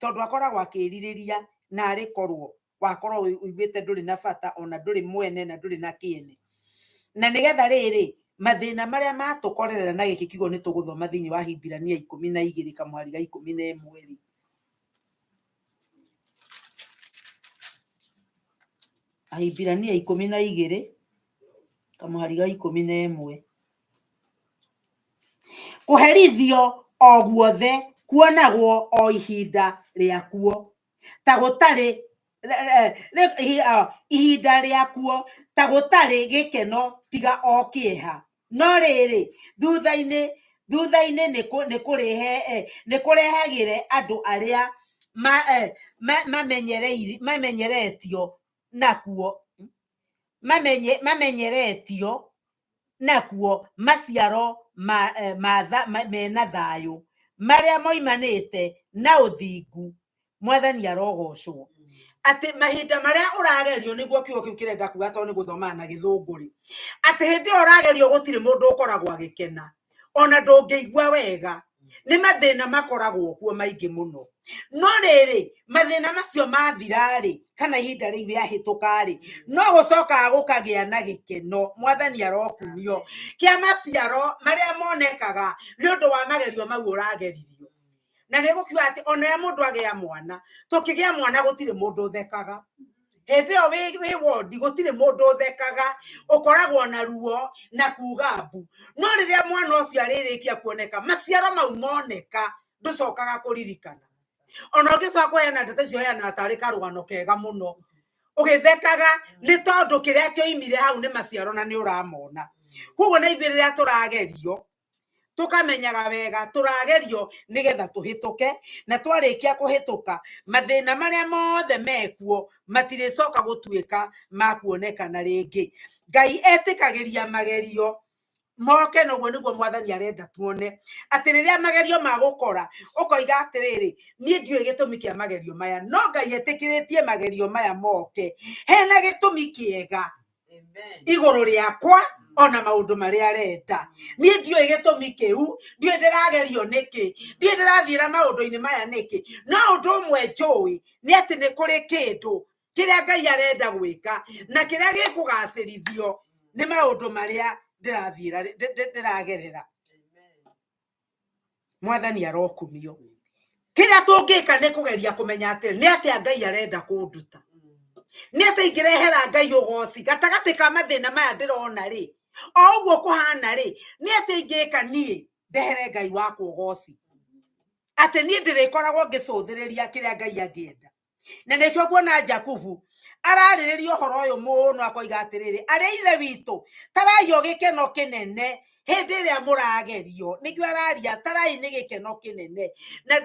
S2: Tondũ akoragwo akĩrirĩria na arĩ korwo wakorwo ũiguĩte ndũrĩ na bata, ona ndũrĩ mwene na ndũrĩ na kĩene. Na nĩgetha rĩrĩ, mathĩna marĩa matũkorerera, na gĩkĩ kiugo nĩ tũgũthoma thĩinĩ wa Hibirania 12 kamwari ga 11 rĩ. Ahibirania 12 kamũhari ga 11. Kũherithio o guothe kuonagwo o ihinda rĩakuo ta gũtarĩ ihinda rĩakuo ta gũtarĩ gĩkeno tiga o kĩeha. No rĩrĩ, thutha-inĩ thutha-inĩ nĩ kũrehagĩre andũ arĩa mamenyeretio nakuo mamenyeretio nakuo maciaro mena thayũ marĩa moimanĩte na ũthingu. Mwathani arogocwo. Atĩ mahinda marĩa ũragerio, nĩguo kiugo kĩu kĩrenda kuga, tondũ nĩ gũthomaga na gĩthũngũ rĩ, atĩ hĩndĩ ĩyo ũragerio gũtirĩ mũndũ ũkoragwo agĩkena, ona ndũngĩigua wega, nĩ mathĩna makoragwo kuo maingĩ mũno. No rĩrĩ, mathĩna macio mathira rĩ, kana ihinda rĩu rĩahĩtũka rĩ, no gũcokaga gũkagĩa na gĩkeno. Mwathani arokumio, kĩa maciaro marĩa monekaga nĩ ũndũ wa magerio mau ũrageririo. Na nĩ gũkiuga atĩ ona rĩrĩa mũndũ agĩa mwana, tũkĩgĩa mwana gũtirĩ mũndũ ũthekaga. Hĩndĩ ĩyo wĩ wondi gũtirĩ mũndũ ũthekaga, ũkoragwo na ruo na kuga mbu. No rĩrĩa mwana ũcio arĩrĩkia kuoneka, maciaro mau moneka, ndũcokaga kũririkana. Ona ũngĩcoka kũheana ndeto icio, ũheanaga tarĩ karũgano kega mũno, ũgĩthekaga, nĩ tondũ kĩrĩa kĩoimire hau nĩ maciaro na nĩ ũramona. Koguo na ithuĩ rĩrĩa tũragerio, tũkamenyaga wega tũragerio nĩgetha tũhĩtũke, na twarĩkia kũhĩtũka, mathĩna marĩa mothe mekuo matirĩcoka gũtuĩka ma kuonekana rĩngĩ. Ngai etĩkagĩria magerio moke, na ũguo nĩguo Mwathani arenda tuone, atĩ rĩrĩa magerio magũkora, ũkoiga atĩrĩrĩ, niĩ ndiũĩ gĩtũmi kĩa magerio maya, no Ngai etĩkĩrĩtie magerio maya moke, hena gĩtũmi kĩega igũrũ rĩakwa ona maũndũ marĩa arenda. Niĩ ndiũĩ gĩtũmi kĩu, ndiũĩ ndĩragerio nĩkĩ, ndiũĩ ndĩrathiĩra maũndũ-inĩ maya nĩkĩ, no ũndũ ũmwe njũĩ nĩ atĩ nĩ kũrĩ kĩndũ kĩrĩa Ngai arenda gwĩka, na kĩrĩa gĩkũgacĩrithio nĩ maũndũ marĩa ndĩrathiĩra ndĩragerera. Mwathani arokumio. Kĩrĩa tũngĩka nĩ kũgeria kũmenya atĩ nĩ atĩa Ngai arenda kũnduta, nĩ atĩa ingĩrehera Ngai ũgoci gatagatĩ ka mathĩna maya ndĩrona rĩ, o ũguo kũhana rĩ, nĩ atĩa ingĩka niĩ ndehere Ngai wakwa ũgoci, atĩ niĩ ndĩrĩkoragwo ngĩcũthĩrĩria kĩrĩa Ngai angĩenda. Na nĩkĩo nguona Jakubu ararĩrĩria ũhoro ũyũ mũno, akoiga atĩrĩrĩ, arĩa ithe witũ, tarai o gĩkeno kĩnene hĩndĩ ĩrĩa mũragerio. Nĩkĩo araria tarai nĩ gĩkeno kĩnene, na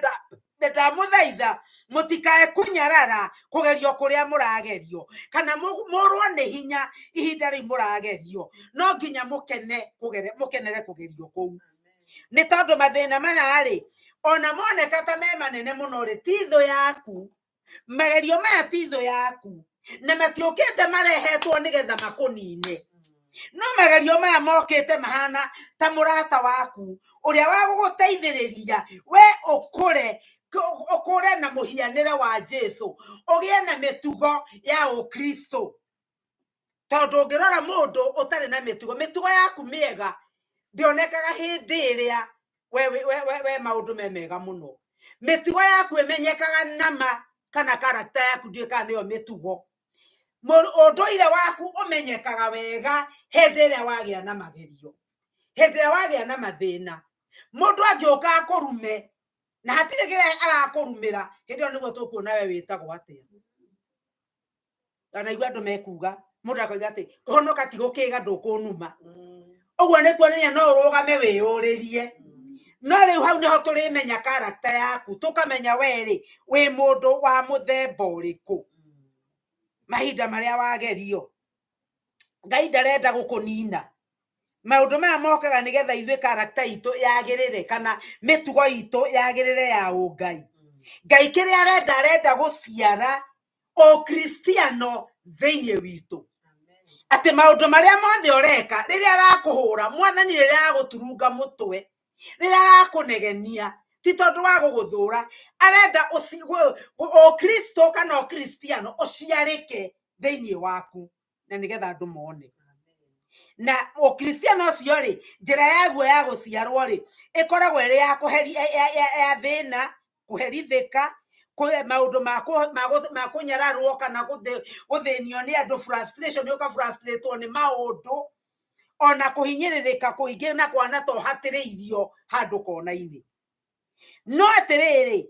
S2: ndamũthaitha mũtikae kũnyarara kũgerio kũrĩa mũragerio, kana mũrwo nĩ hinya ihinda rĩu mũragerio. No nginya mũkene mũkenere kũgerio kũu, nĩ tondũ mathĩna maya rĩ, ona moneka ta me manene mũno rĩ, ti thũ yaku. Magerio maya ti thũ yaku, na matiũkĩte marehetwo nĩgetha makũnine. No magerio maya mokĩte mahana ta mũrata waku ũrĩa wa gũgũteithĩrĩria we ũkũre, ũkũre na mũhianĩre wa Jesu, ũgĩe na mĩtugo ya ũkristo. Tondũ ũngĩrora mũndũ ũtarĩ na mĩtugo, mĩtugo yaku mĩega ndĩonekaga hĩndĩ ĩrĩa we maũndũ me mega mũno. Mĩtugo yaku ĩmenyekaga nama, kana character yaku, ndiũĩ kana nĩyo mĩtugo. Ũndũire waku ũmenyekaga wega hĩndĩ ĩrĩa wagĩa na magerio, hĩndĩ ĩrĩa wagĩa na mathĩna. Mũndũ angĩũka akũrume na hatirĩ kĩrĩa arakũrumĩra, hĩndĩ ĩyo nĩguo tũkuona we wĩtagwo atĩa. Kana igua andũ mekuga, mũndũ akoiga atĩ kũhonoka ti gũkĩga, ndũkũnuma. Ũguo nĩ kuonania no ũrũgame wĩyũrĩrie. No rĩu hau nĩho tũrĩmenya character yaku, tũkamenya we rĩ, wĩ mũndũ wa mũthemba ũrĩkũ mahinda marĩa wagerio. Ngai ndarenda gũkũnina. Maũndũ maya mokaga nĩgetha ithuĩ character itũ yagĩrĩre, kana mĩtugo itũ yagĩrĩre ya ũngai. Ngai kĩrĩa arenda, arenda gũciara ũkristiano thĩinĩ witũ, atĩ maũndũ marĩa mothe ũreka, rĩrĩa arakũhũra Mwathani, rĩrĩa aragũturunga mũtwe, rĩrĩa arakũnegenia, ti tondũ wa gũgũthũra, arenda ũkristo kana ũkristiano ũciarĩke thĩinĩ waku, na nĩgetha andũ mone. Na ũkristiano ũcio rĩ, njĩra yaguo ya gũciarwo rĩ, ĩkoragwo ĩrĩ ya kũheri ya thĩna, kũherithĩka, Maũndũ ma kũnyararwo kana gũthĩnio nĩ andũ, frustration, ũka frustratwo nĩ maũndũ, ona kũhinyĩrĩrĩka kũingĩ na kwana ta ũhatĩrĩirio handũ kona-inĩ. No atĩrĩrĩ,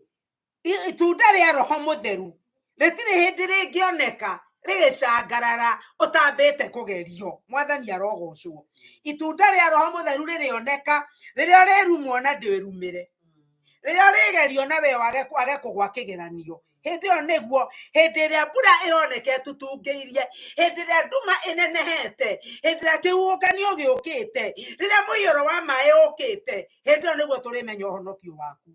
S2: itunda rĩa Roho Mũtheru rĩtirĩ hĩndĩ rĩngĩoneka rĩgĩcangarara ũtambĩte kũgerio. Mwathani arogocwo. Itunda rĩa Roho Mũtheru rĩrĩoneka rĩrĩa ũrĩrumwo na ndwĩrumĩre, rĩrĩa ũrĩgerio na we wage kũgwa kĩgeranio. Hĩndĩ ĩyo nĩguo, hĩndĩ ĩrĩa mbura ĩroneka ĩtutungĩirie, hĩndĩ ĩrĩa nduma ĩnenehete, hĩndĩ ĩrĩa kĩhuhũkanio gĩũkĩte, rĩrĩa mũiyũro wa maĩ ũkĩte, hĩndĩ ĩyo nĩguo tũrĩmenya ũhonokio waku.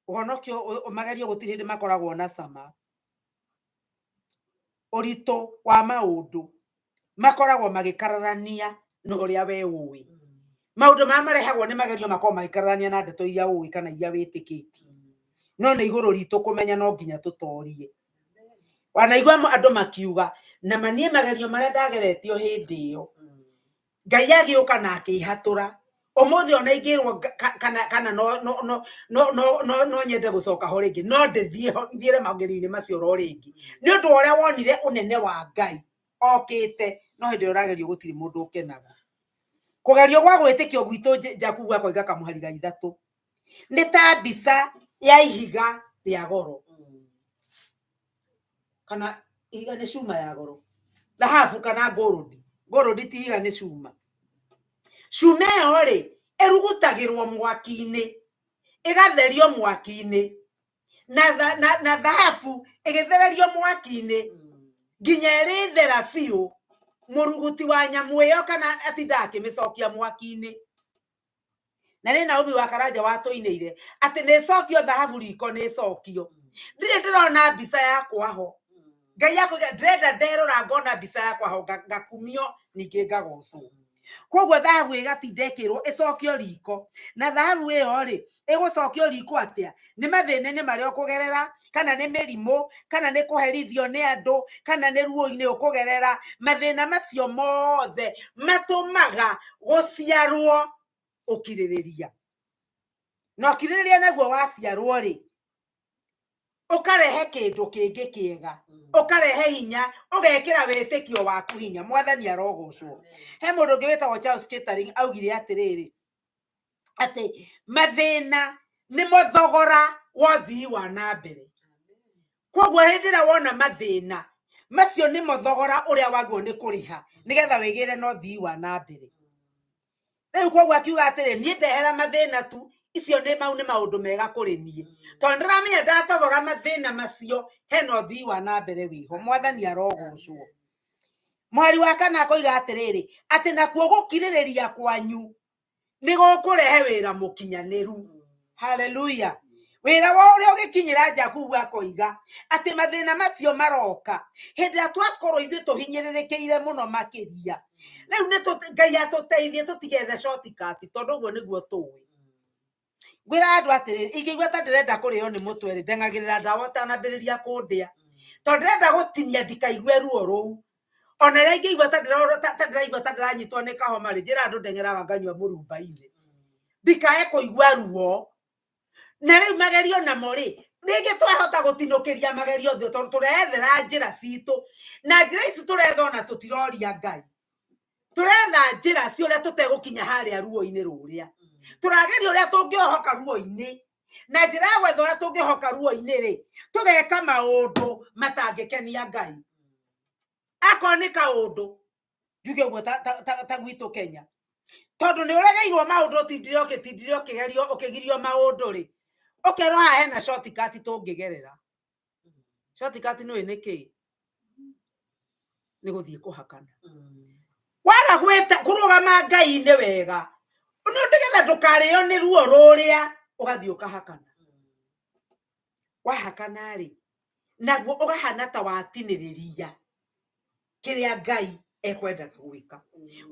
S2: Ũhonokio, magerio gũtirĩ hĩndĩ makoragwo na cama. Ũritũ wa maũndũ makoragwo magĩkararania na ũrĩa we ũĩ. Maũndũ marĩa marehagwo nĩ magerio makoragwo magĩkararania na ndeto iria ũĩ kana iria wĩtĩkĩtie. No nĩ igũrũ ritũ kũmenya no nginya tũtorie. Wanaigua andũ makiuga, na ma niĩ magerio marĩa ndageretio hĩndĩ ĩyo, Ngai agĩũka na akĩhatũra. Ũmũthĩ ona ingĩrwo kana no no no no no no no nyende gũcoka ho rĩngĩ, no ndĩthiĩ ho, thiĩre magerio-inĩ macio oro rĩngĩ, nĩ ũndũ wa ũrĩa wonire ũnene wa Ngai okĩte. No hĩndĩ ĩrĩa ũragerio gũtirĩ mũndũ ũkenaga. Kũgerio gwa gwĩtĩkio gwitũ, Jakubu akoiga kamũhari ga 3, nĩ ta mbica ya ihiga rĩa goro, kana ihiga nĩ cuma ya goro, thahabu kana gold. Gold ti ihiga, nĩ cuma. Cuma ĩyo rĩ, ĩrugutagĩrwo mwaki-inĩ, ĩgatherio mwaki-inĩ, na thahabu ĩgĩthererio mwaki-inĩ nginya ĩrĩthera biũ. Mũruguti wa nyamũ ĩyo kana atindaga akĩmĩcokia mwaki-inĩ. Na nĩ Naomi wa Karanja watũinĩire atĩ nĩ ĩcokio thahabu riko, nĩ ĩcokio. Ndirĩ ndĩrona mbica yakwa ho. Ngai akũiga, ndĩrenda nderora ngona mbica yakwa ho, ngakumio ningĩ ngagocwo. Koguo thahabu ĩgatinda ĩkĩrwo ĩcokio riko. Na thahabu ĩyo rĩ, ĩgũcokio riko atĩa? Nĩ mathĩna-inĩ marĩa ũkũgerera, kana nĩ mĩrimũ, kana nĩ kũherithio nĩ andũ, kana nĩ ruo-inĩ ũkũgerera. Mathĩna macio mothe matũmaga gũciarwo ũkirĩrĩria. Na ũkirĩrĩria naguo waciarwo rĩ, ũkarehe kĩndũ kĩngĩ kĩega, ũkarehe hinya, ũgekĩra wĩtĩkio waku hinya. Mwathani arogocwo. He mũndũ ũngĩ wĩtagwo Charles Kettering augire atĩrĩrĩ, atĩ mathĩna nĩmo thogora wa ũthii wa na mbere. Koguo hĩndĩ ĩrĩa wona mathĩna macio, nĩmo thogora ũrĩa wagĩrĩirwo nĩ kũrĩha nĩgetha wĩgĩre na ũthii wa na mbere. Rĩu koguo akiuga atĩrĩ, niĩ ndehera mathĩna tu, icio nĩ mau nĩ maũndũ mega kũrĩ niĩ, tondũ ndĩramenya ndatogora mathĩna macio hena ũthii wa na mbere wĩho. Mwathani arogocwo. Mwari wa kana akoiga atĩrĩrĩ, atĩ nakuo gũkirĩrĩria kwanyu nĩ gũkũrehe wĩra mũkinyanĩru. Haleluya. Wĩra wa ũrĩa ũgĩkinyĩra, Jakubu akoiga atĩ mathĩna macio maroka hĩndĩ ĩrĩa twakorwo ithuĩ tũhinyĩrĩrĩkĩire mũno makĩria. Rĩu nĩ Ngai atũteithie tũtigethe shortcut, tondũ ũguo nĩguo tũĩ. Ngwĩra andũ atĩrĩrĩ, ingĩigua ta ndĩrenda kũrĩo nĩ mũtwe rĩ, ndeng'agĩrĩra ndawa ũtanambĩrĩria kũndĩa, tondũ ndĩrenda gũtinia ndikaigue ruo rũu. Ona rĩrĩa ingĩigua ta ndĩraigua ta ndĩranyitwo nĩ kahoma rĩ, njĩra andũ ndeng'eraga nganyua mũrumba-inĩ ndikae kũigua ruo. Na rĩu magerio namo rĩ, rĩngĩ twahota gũtinũkĩria magerio thĩ, tondũ tũrethera njĩra citũ, na njĩra ici tũretha ona tũtiroria Ngai. Tũretha njĩra cia ũrĩa tũtegũkinya harĩa ruo-inĩ rũrĩa tũrageria, ũrĩa tũngĩohoka ruo-inĩ. Na njĩra ya gwetha ũrĩa tũngĩhoka ruo-inĩ rĩ, tũgeka maũndũ matangĩkenia Ngai. Akorwo nĩ kaũndũ njuge ũguo, ta gwitũ Kenya, tondũ nĩ ũregeirwo maũndũ, ũtindire ũgĩtindire ũkĩgerio ũkĩgirio maũndũ rĩ, ũkerwo haha hena shortcut tũngĩgerera. Shortcut nĩ nĩ kĩ? Nĩ gũthiĩ kũhakana. Waga gwĩta kũrũgama Ngai-inĩ wega, no nĩgetha ndũkarĩo nĩ ruo rũrĩa, ũgathiĩ ũkahakana. Wahakana rĩ, naguo ũgahana ta watinĩrĩria kĩrĩa Ngai ekwendaga gwĩka.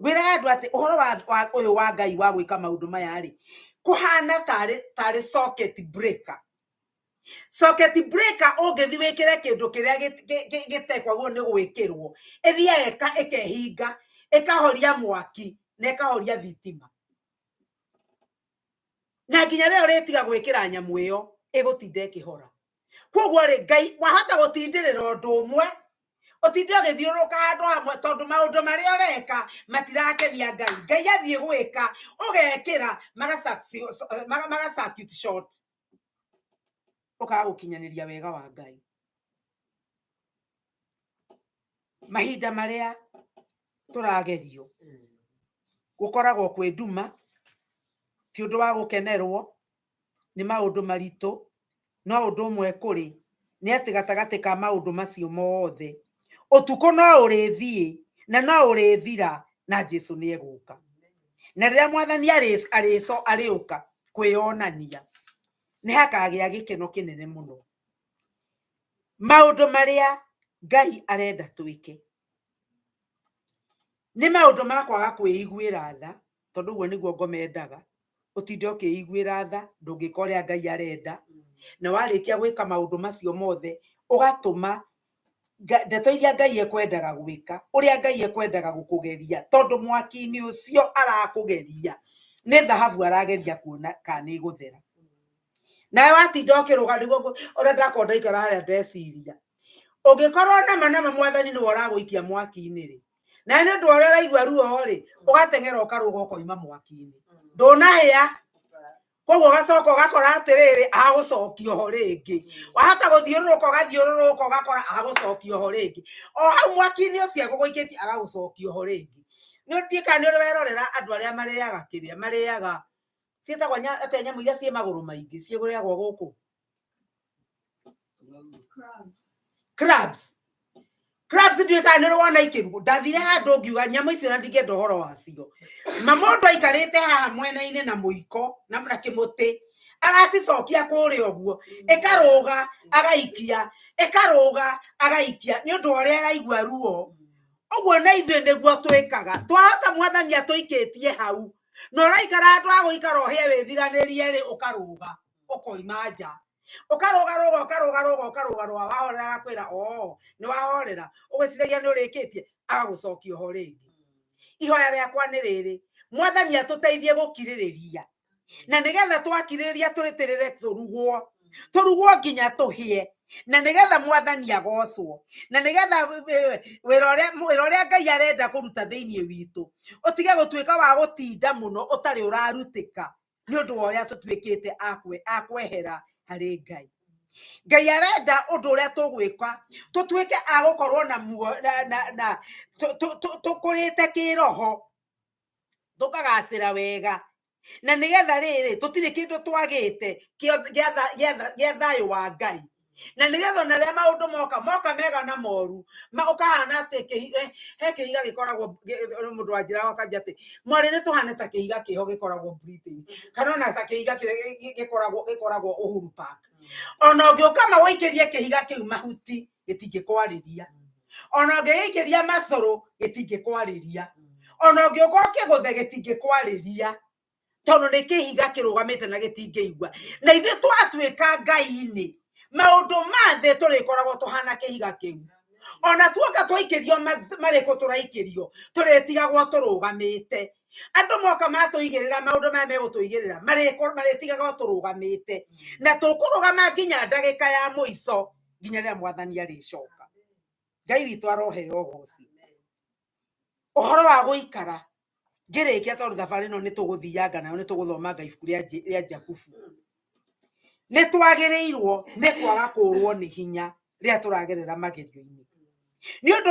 S2: Ngwĩraga andũ atĩ ũhoro wa ũyũ wa Ngai wa gwĩka maũndũ maya rĩ, kũhana tarĩ socket breaker. Socket breaker ũngĩthiĩ wĩkĩre kĩndũ kĩrĩa gĩtekwagwo nĩ gwĩkĩrwo, ĩthiaga ĩkehinga, ĩkahoria mwaki na ĩkahoria thitima, na nginya rĩrĩa ũrĩtiga gwĩkĩra nyamũ ĩyo. Ĩgũtinda ĩkĩhora. Koguo rĩ, Ngai wahota gũtindĩrĩra ũndũ ũmwe, ũtinde ũgĩthiũrũrũka handũ hamwe, tondũ maũndũ marĩa ũreka matirakenia Ngai. Ngai athiĩ gwĩka, ũgekĩra maga circuit short, ũkaga gũkinyanĩria wega wa Ngai. Mahinda marĩa tũragerio gũkoragwo kwĩ nduma, ti ũndũ wa gũkenerwo, nĩ maũndũ maritũ, no ũndũ ũmwe kũrĩ nĩ atĩ gatagatĩ ka maũndũ macio mothe, ũtukũ no ũrĩthiĩ na no ũrĩthira, na Jesu nĩ egũka. Na rĩrĩa Mwathani arĩũka kwĩyonania, nĩ hakagĩa gĩkeno kĩnene mũno. Maũndũ marĩa Ngai arenda twĩke nĩ maũndũ ma kwaga kwĩiguĩra tha, tondũ ũguo nĩguo ngoma endaga, ũtinde ũkĩiguĩra tha, ndũngĩka ũrĩa Ngai arenda. Na warĩkia gwĩka maũndũ macio mothe, ũgatũma ndeto iria Ngai ekwendaga gwĩka, ũrĩa Ngai ekwendaga gũkũgeria, tondũ mwaki-inĩ ũcio arakũgeria nĩ thahabu arageria kuona kana nĩ ĩgũthera. Nawe watinda ũkĩrũga nĩguo ũrĩa ndakorwo ndaikara harĩa ndeciria, ũngĩkorwo nama nama Mwathani nĩwe ũragũikia mwaki-inĩ rĩ, na nĩ ũndũ wa ũrĩa ũraigua ruo rĩ, ũgateng'era ũkarũga ũkoima mwaki-inĩ, ndũnahĩa. Koguo ũgacoka ũgakora atĩrĩrĩ, agũcokia ho rĩngĩ. Wahota gũthiũrũrũka ũgathiũrũrũka ũgakora agũcokia ho rĩngĩ, o hau mwaki-inĩ ũcio egũgũikĩtie agagũcokia ho rĩngĩ. Nĩ ndiũĩ kana nĩ ũrĩ werorera andũ arĩa marĩaga kĩrĩa marĩaga, ciĩtagwo atĩa nyamũ iria ciĩ magũrũ maingĩ ciĩrĩagwo gũkũ? Crabs. Crabs ndiũĩ kana nĩ ũrĩ wona ikĩrugwo. Ndathire handũ ngiuga nyamũ icio na ndingĩenda ũhoro wacio. Ma mũndũ aikarĩte haha mwena-inĩ na mũiko na kĩmũtĩ, aracicokia kũrĩa ũguo, ĩkarũga agaikia, ĩkarũga agaikia, nĩ ũndũ wa ũrĩa araigua ruo. Ũguo na ithuĩ nĩguo twĩkaga. Twahota Mwathani atũikĩtie hau, na ũraikara handũ ha gũikara ũhĩe wĩthiranĩrie rĩ, ũkarũga ũkoima nja, ũkarũgarũga ũkarũgarũga ũkarũgarũga, wahorera agakwĩra oo nĩ wahorera, ũgwĩciragia nĩ ũrĩkĩtie, agagũcokia ho rĩngĩ. Ihoya rĩakwa nĩ rĩrĩ, Mwathani atũteithie gũkirĩrĩria, na nĩgetha twakirĩrĩria tũrĩtĩrĩre tũrugwo, tũrugwo nginya tũhĩe, na nĩgetha Mwathani agocwo, na nĩgetha wĩra ũrĩa Ngai arenda kũruta thĩinĩ witũ ũtige gũtuĩka wa gũtinda mũno ũtarĩ ũrarutĩka, nĩ ũndũ wa ũrĩa tũtuĩkĩte a kwehera harĩ Ngai. Ngai arenda ũndũ ũrĩa tũgwĩka tũtuĩke a gũkorwo na muo, na tũkũrĩte kĩroho, tũkagacĩra wega, na nĩgetha rĩrĩ tũtirĩ kĩndũ twagĩte gĩa thayũ wa Ngai, na nĩgetha ona rĩrĩa maũndũ moka, moka mega na moru, ũkahana atĩ he kĩhiga gĩkoragwo, mũndũ wanjĩraga akanjia atĩ mwarĩ nĩ tũhane ta kĩhiga kĩho gĩkoragwo Britain, kana ona ta kĩhiga kĩrĩa gĩkoragwo Uhuru Park. Ona ũngĩũka magũikĩrie kĩhiga kĩu mahuti, gĩtingĩkwarĩria. Ona ũngĩgĩikĩria macũrũ, gĩtingĩkwarĩria. Ona ũngĩũka ũkĩgũthe, gĩtingĩkwarĩria, tondũ nĩ kĩhiga kĩrũgamĩte na gĩtingĩigua. Na ithuĩ twatuĩka Ngai-inĩ, maũndũ ma thĩ tũrĩkoragwo tũhana kĩhiga kĩu. Ona tuoka twaikĩrio marĩkũ tũraikĩrio, tũrĩtigagwo tũrũgamĩte. Andũ moka matũigĩrĩra maũndũ maya megũtũigĩrĩra, marĩtigagwo tũrũgamĩte. Na tũkũrũgama nginya ndagĩka ya mũico, nginya rĩrĩa Mwathani arĩcoka. Ngai witũ aroheo ũgoci. Ũhoro wa gũikara ngĩrĩkia, tondũ thabarĩ ĩno nĩ tũgũthianga nayo, nĩ tũgũthomanga ibuku rĩa Jakubu. Nĩ twagĩrĩirwo nĩ kwaga kũrwo nĩ hinya rĩrĩa tũragerera magerio-inĩ, nĩ ũndũ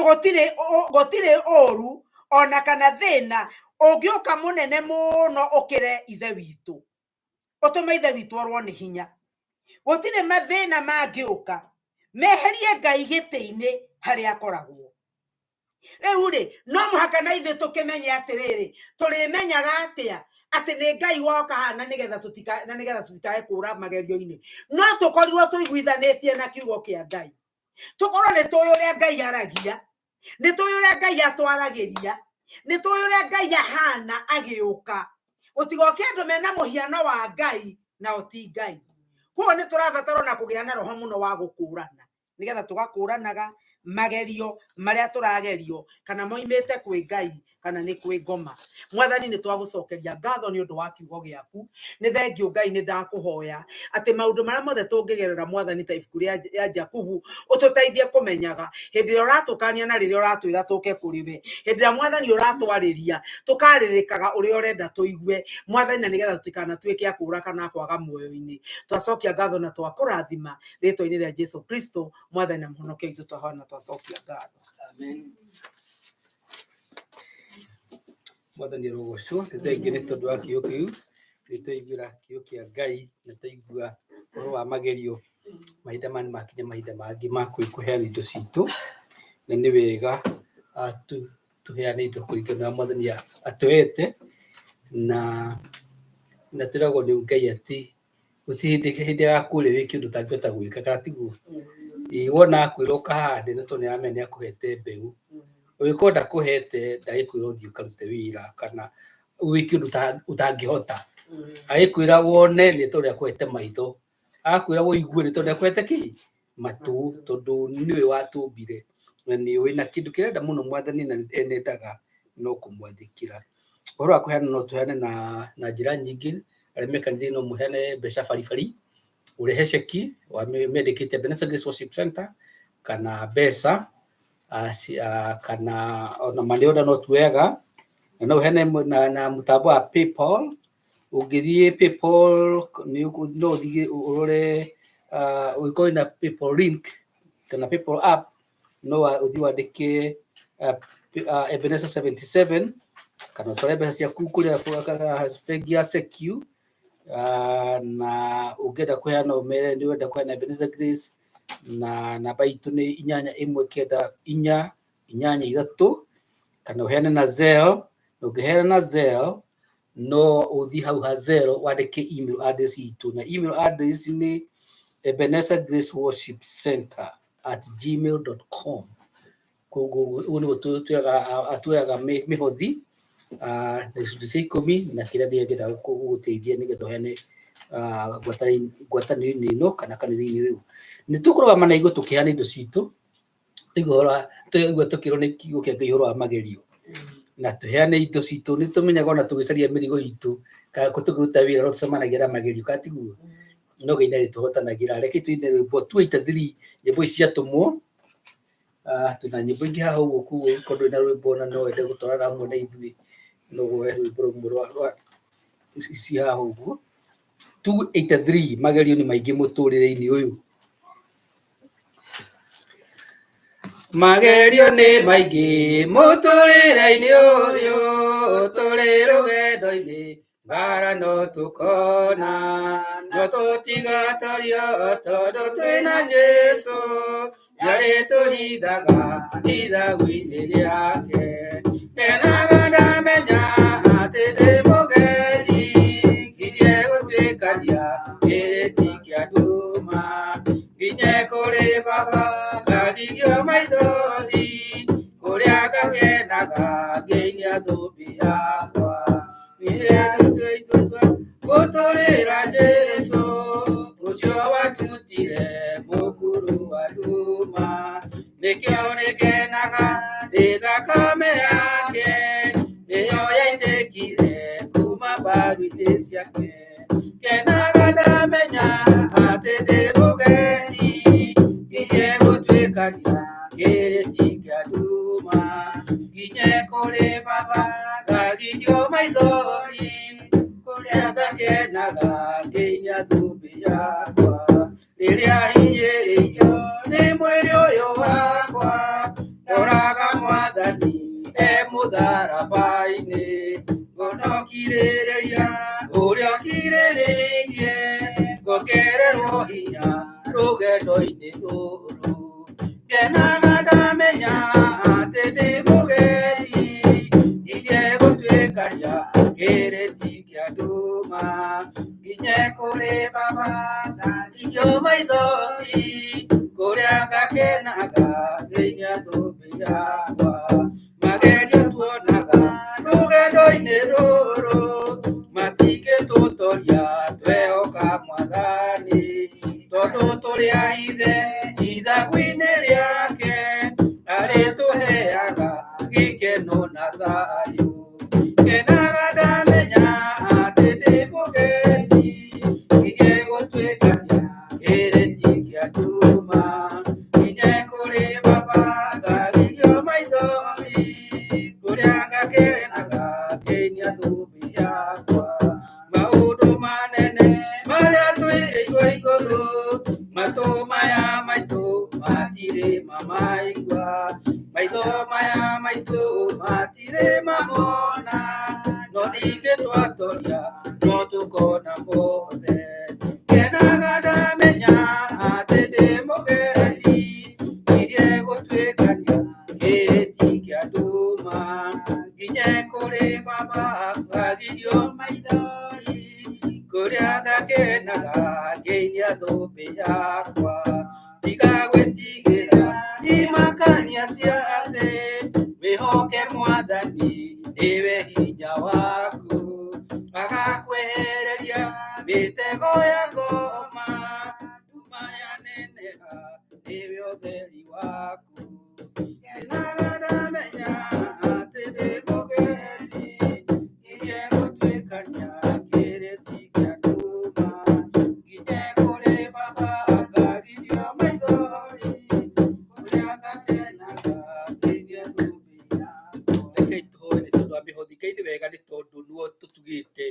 S2: gũtirĩ ũru ona kana thĩna ũngĩũka mũnene mũno ũkĩre Ithe witũ, ũtũme Ithe witũ orwo nĩ hinya. Gũtirĩ mathĩna mangĩũka meherie Ngai gĩtĩ-inĩ harĩa akoragwo. Rĩu rĩ, no mũhaka na ithuĩ tũkĩmenye atĩrĩrĩ, tũrĩmenyaga atĩa atĩ nĩ Ngai woka haha, na nĩgetha tũtikae kũra magerio-inĩ? No tũkorirwo tũiguithanĩtie na kiugo kĩa Ngai, tũkorwo nĩ tũĩ ũrĩa Ngai aragia, nĩ tũĩ ũrĩa Ngai atwaragĩria, nĩ tũĩ ũrĩa Ngai ahana agĩũka. Gũtigoke andũ mena mũhiano wa Ngai nao ti Ngai. Koguo nĩ tũrabatara ona kũgĩa na roho mũno wa gũkũrana, nĩgetha tũgakũranaga magerio marĩa tũragerio kana moimĩte kwĩ Ngai Kana nĩ kwĩ ngoma. Mwathani, nĩ twagũcokeria ngatho nĩ ũndũ wa kiugo gĩaku. Nĩ thengio Ngai, nĩ ndakũhoya atĩ maũndũ marĩa mothe tũngĩgerera, Mwathani, ta ibuku rĩa Jakubu, ũtũteithie kũmenyaga hĩndĩ ĩrĩa ũratũkania na rĩrĩa ũratwĩra tũke kũrĩ we. Hĩndĩ ĩrĩa, Mwathani, ũratwarĩria, tũkarĩrĩkaga ũrĩa ũrenda tũigue, Mwathani, na nĩgetha tũtikanatuĩke a kũũra kana a kwaga muoyo-inĩ. Twacokia ngatho na twakũrathima rĩtwa-inĩ rĩa Jesu Kristo, Mwathani na Mũhonokia witũ, twahoya na twacokia ngatho.
S1: Amen. Mwathani arogocwo. Nĩ thengio nĩ tondũ wa kiugo kĩu. Nĩ twaiguĩra kiugo kĩa Ngai na twaigua ũhoro wa magerio. Mahinda maya nĩ makinya, mahinda mangĩ ma kũheana indo citũ, na nĩ wega tũheane indo kũringana na Mwathani atũhete, na twĩragwo nĩ Ngai atĩ gũtirĩ hĩndĩ agakwĩra wĩke ũndũ ũtangĩhota gwĩka, kana tiguo? Ĩĩ, wona akwĩra ũkahande nĩ tondũ nĩ aramenya nĩ akũhete mbeũ. Ũngĩkorwo ndakũhete, ndagĩkwĩra ũthiĩ ũkarute wĩra kana wĩke ũndũ ũtangĩhota. Agĩkwĩra wone nĩ tondũ nĩ akũhete maitho, agakwĩra ũigue nĩ tondũ nĩ akũhete kĩ matũ, tondũ nĩwe watũmbire na nĩũĩ na kĩndũ kĩrenda mũno Mwathani na enendaga no kũmwathĩkĩra. Ũhoro wa kũheana, no tũheane na njĩra nyingĩ. Arĩa me kanitha-inĩ no mũheane mbeca baribari, ũrehe ceki mendekete Ebenezer Grace Worship Center, kana mbeca kana ona money order no tuoyaga, na no ũheane na mũtambo wa PayPal. Ũngĩthiĩ PayPal no ũthiĩ ũrore, ũngĩkorwo wĩna PayPal link kana PayPal app, no ũthiĩ wandĩke Ebenezer 77, kana ũtware mbeca ciaku kũrĩa bengi ya Secu. Na ũngĩenda kũheana, ũmere nĩ ũrenda kũheana Ebenezer Grace, na namba itũ nĩ 8194483, kana ũheane na Zelle. Na ũngĩheana na Zelle, no ũthiĩ hau ha Zelle wandĩke email address itũ, na email address nĩ ebenezergraceworshipcenter@gmail.com. Koguo ũguo nĩguo tuoyaga mĩhothi na icunjĩ cia ikũmi na kĩrĩa kĩngĩenda gũgũteithia nĩgetha ũheane ngwatanĩro-inĩ ĩno kana kanitha-inĩ ũyũ. Nĩ tũkũrũgama na igũrũ tũkĩheana indo citũ, twaigua tũkĩrwo nĩ kiugo kĩa Ngai ũhoro wa magerio na tũheane indo citũ. Nĩ tũmenyaga ona tũgĩcaria mĩrigo itũ kana tũkĩruta wĩra no tũcemanagia na magerio, kana tiguo? No Ngai nĩ arĩtũhotanagĩra. Reke tũine rwĩmbo 283, nyĩmbo ici ciatũmwo. Twĩna nyĩmbo ingĩ haha ũguo, koguo ũngĩkorwo ndũrĩ na rwĩmbo na no wende gũtwarana hamwe na ithuĩ, no woe rwĩmbo rũmwe rwa ici haha ũguo. 283, magerio nĩ maingĩ mũtũrĩre-inĩ ũyũ. Magerio nĩ maingĩ mũtũrĩre-inĩ ũyũ, tũrĩ rũgendo-inĩ, mbara no tũkona, no tũtigatorio tondũ twĩna Jesũ, nĩarĩtũhithaga ithagu-inĩ rĩake. Ngenaga ndamenya atĩ ndĩ mũgeni, nginya gũtuĩkania gĩtĩ kĩa nduma, nginye kũrĩ Baba ngagirio maithori, kũrĩa ngakenaga ngĩinia thũmbĩ yakwa. Gũtũrĩra Jesũ ũcio watutire mũkuru wa nduma, nĩkĩo nĩngenaga nĩ thakame yake, nĩyo yaitĩkire kuma mbaru-inĩ ciake. Ngenaga ndamenya atĩ ndĩ mũgeni, nginya gũtuĩkania gĩtĩ kĩa nduma, nginye kũrĩ Baba ngagirio maithori, kũrĩa ngakenaga ngĩinia thũmbĩ yakwa. Rĩrĩa hinyĩrĩirio nĩ mwĩrĩ ũyũ wakwa, ndoraga Mwathani e mũtharaba-inĩ, ngona ũkirĩrĩria ũrĩa ũkirĩrĩirie, ngongererwo hinya rũgendo-inĩ rũrũ. Ngenaga ndamenya atĩ ndĩ mũgeni, nginya gũtuĩkania kĩrĩti kĩa nduma, nginye kũrĩ Baba ngagirio maithori, kũrĩa ngakenaga ngĩinia thũmbĩ yakwa. Magerio tuonaga rũgendo-inĩ rũrũ matingĩtũtoria, twehoka Mwathani, tondũ tũrĩ a ithe ithagu-inĩ rĩake, arĩtũheaga gĩkeno na thayũ. maitũ matirĩ mamona, no ningĩ twatoria no tũkona mothe. Ngenaga ndamenya atĩ ndĩ mũgeni, ngirie gũtuĩkania kĩrĩti kĩa nduma, nginye kũrĩ baba ngagirio maithori, kũrĩa ngakenaga ngĩinia thũmbĩ yakwa. Tiga gwĩtigĩra imakania cia thĩ, wĩhoke Mwathani nĩwe hinya waku. Agakwehereria mĩtego ya ngoma, nduma yaneneha nĩwe ũtheri waku. Ngenaga ndamenya atĩ ndĩ mũgeni, nginya gũtuĩkania kĩrĩti kĩa nduma, nginye kũrĩ baba ngagirio maithori, kũrĩa ngakenaga ngĩinia thũmbĩ yakwa. Rekei tũhoe nĩ tondũ wa mĩhothi. Ngai nĩ wega nĩ tondũ nĩwe ũtũtugĩte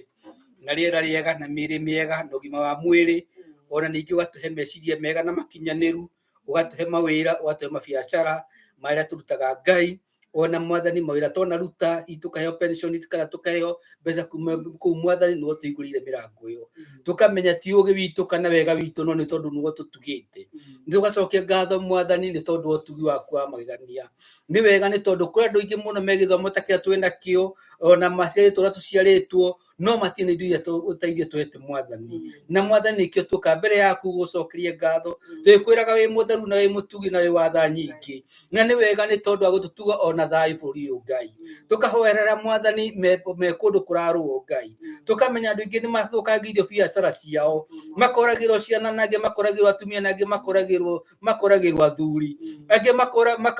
S1: na rĩera rĩega na mĩĩrĩ mĩega na ũgima wa mwĩrĩ, ona ningĩ ũgatũhe meciria mega na makinyanĩru, ũgatũhe mawĩra, ũgatũhe mabiacara marĩa tũrutaga Ngai, ona Mwathani mawĩra twanaruta, hihi tũkaheo pension kana tũkaheo mbeca kuma kũu Mwathani nĩwe ũtũhingũrĩire mĩrango ĩyo. Tũkamenya ti ũgĩ witũ kana wega witũ, no nĩ tondũ nĩwe ũtũtugĩte. Nĩ tũgacokia ngatho Mwathani nĩ tondũ wa ũtugi waku wa magegania. Nĩ wega nĩ tondũ kũrĩ andũ aingĩ mũno me gĩthomo ta kĩrĩa twĩ nakĩo, ona maciarĩtwo ũrĩa tũciarĩtwo, no matirĩ na indo iria ta iria tũhete Mwathani. Na Mwathani nĩkĩo tuoka mbere yaku gũcokeria ngatho, twĩkwĩraga wĩ mũtheru na wĩ mũtugi na wĩ wa tha nyingĩ. Na nĩ wega nĩ tondũ wa gũtũtuga ona thayũ bũrũri ũyũ Ngai. Tũkahoerera Mwathani me kũndũ kũrarũo Ngai. Tũkamenya andũ aingĩ nĩ mathũkangĩirio biacara ciao, makoragĩrwo ciana na angĩ makoragĩrwo atumia na angĩ makoragĩrwo athuri, angĩ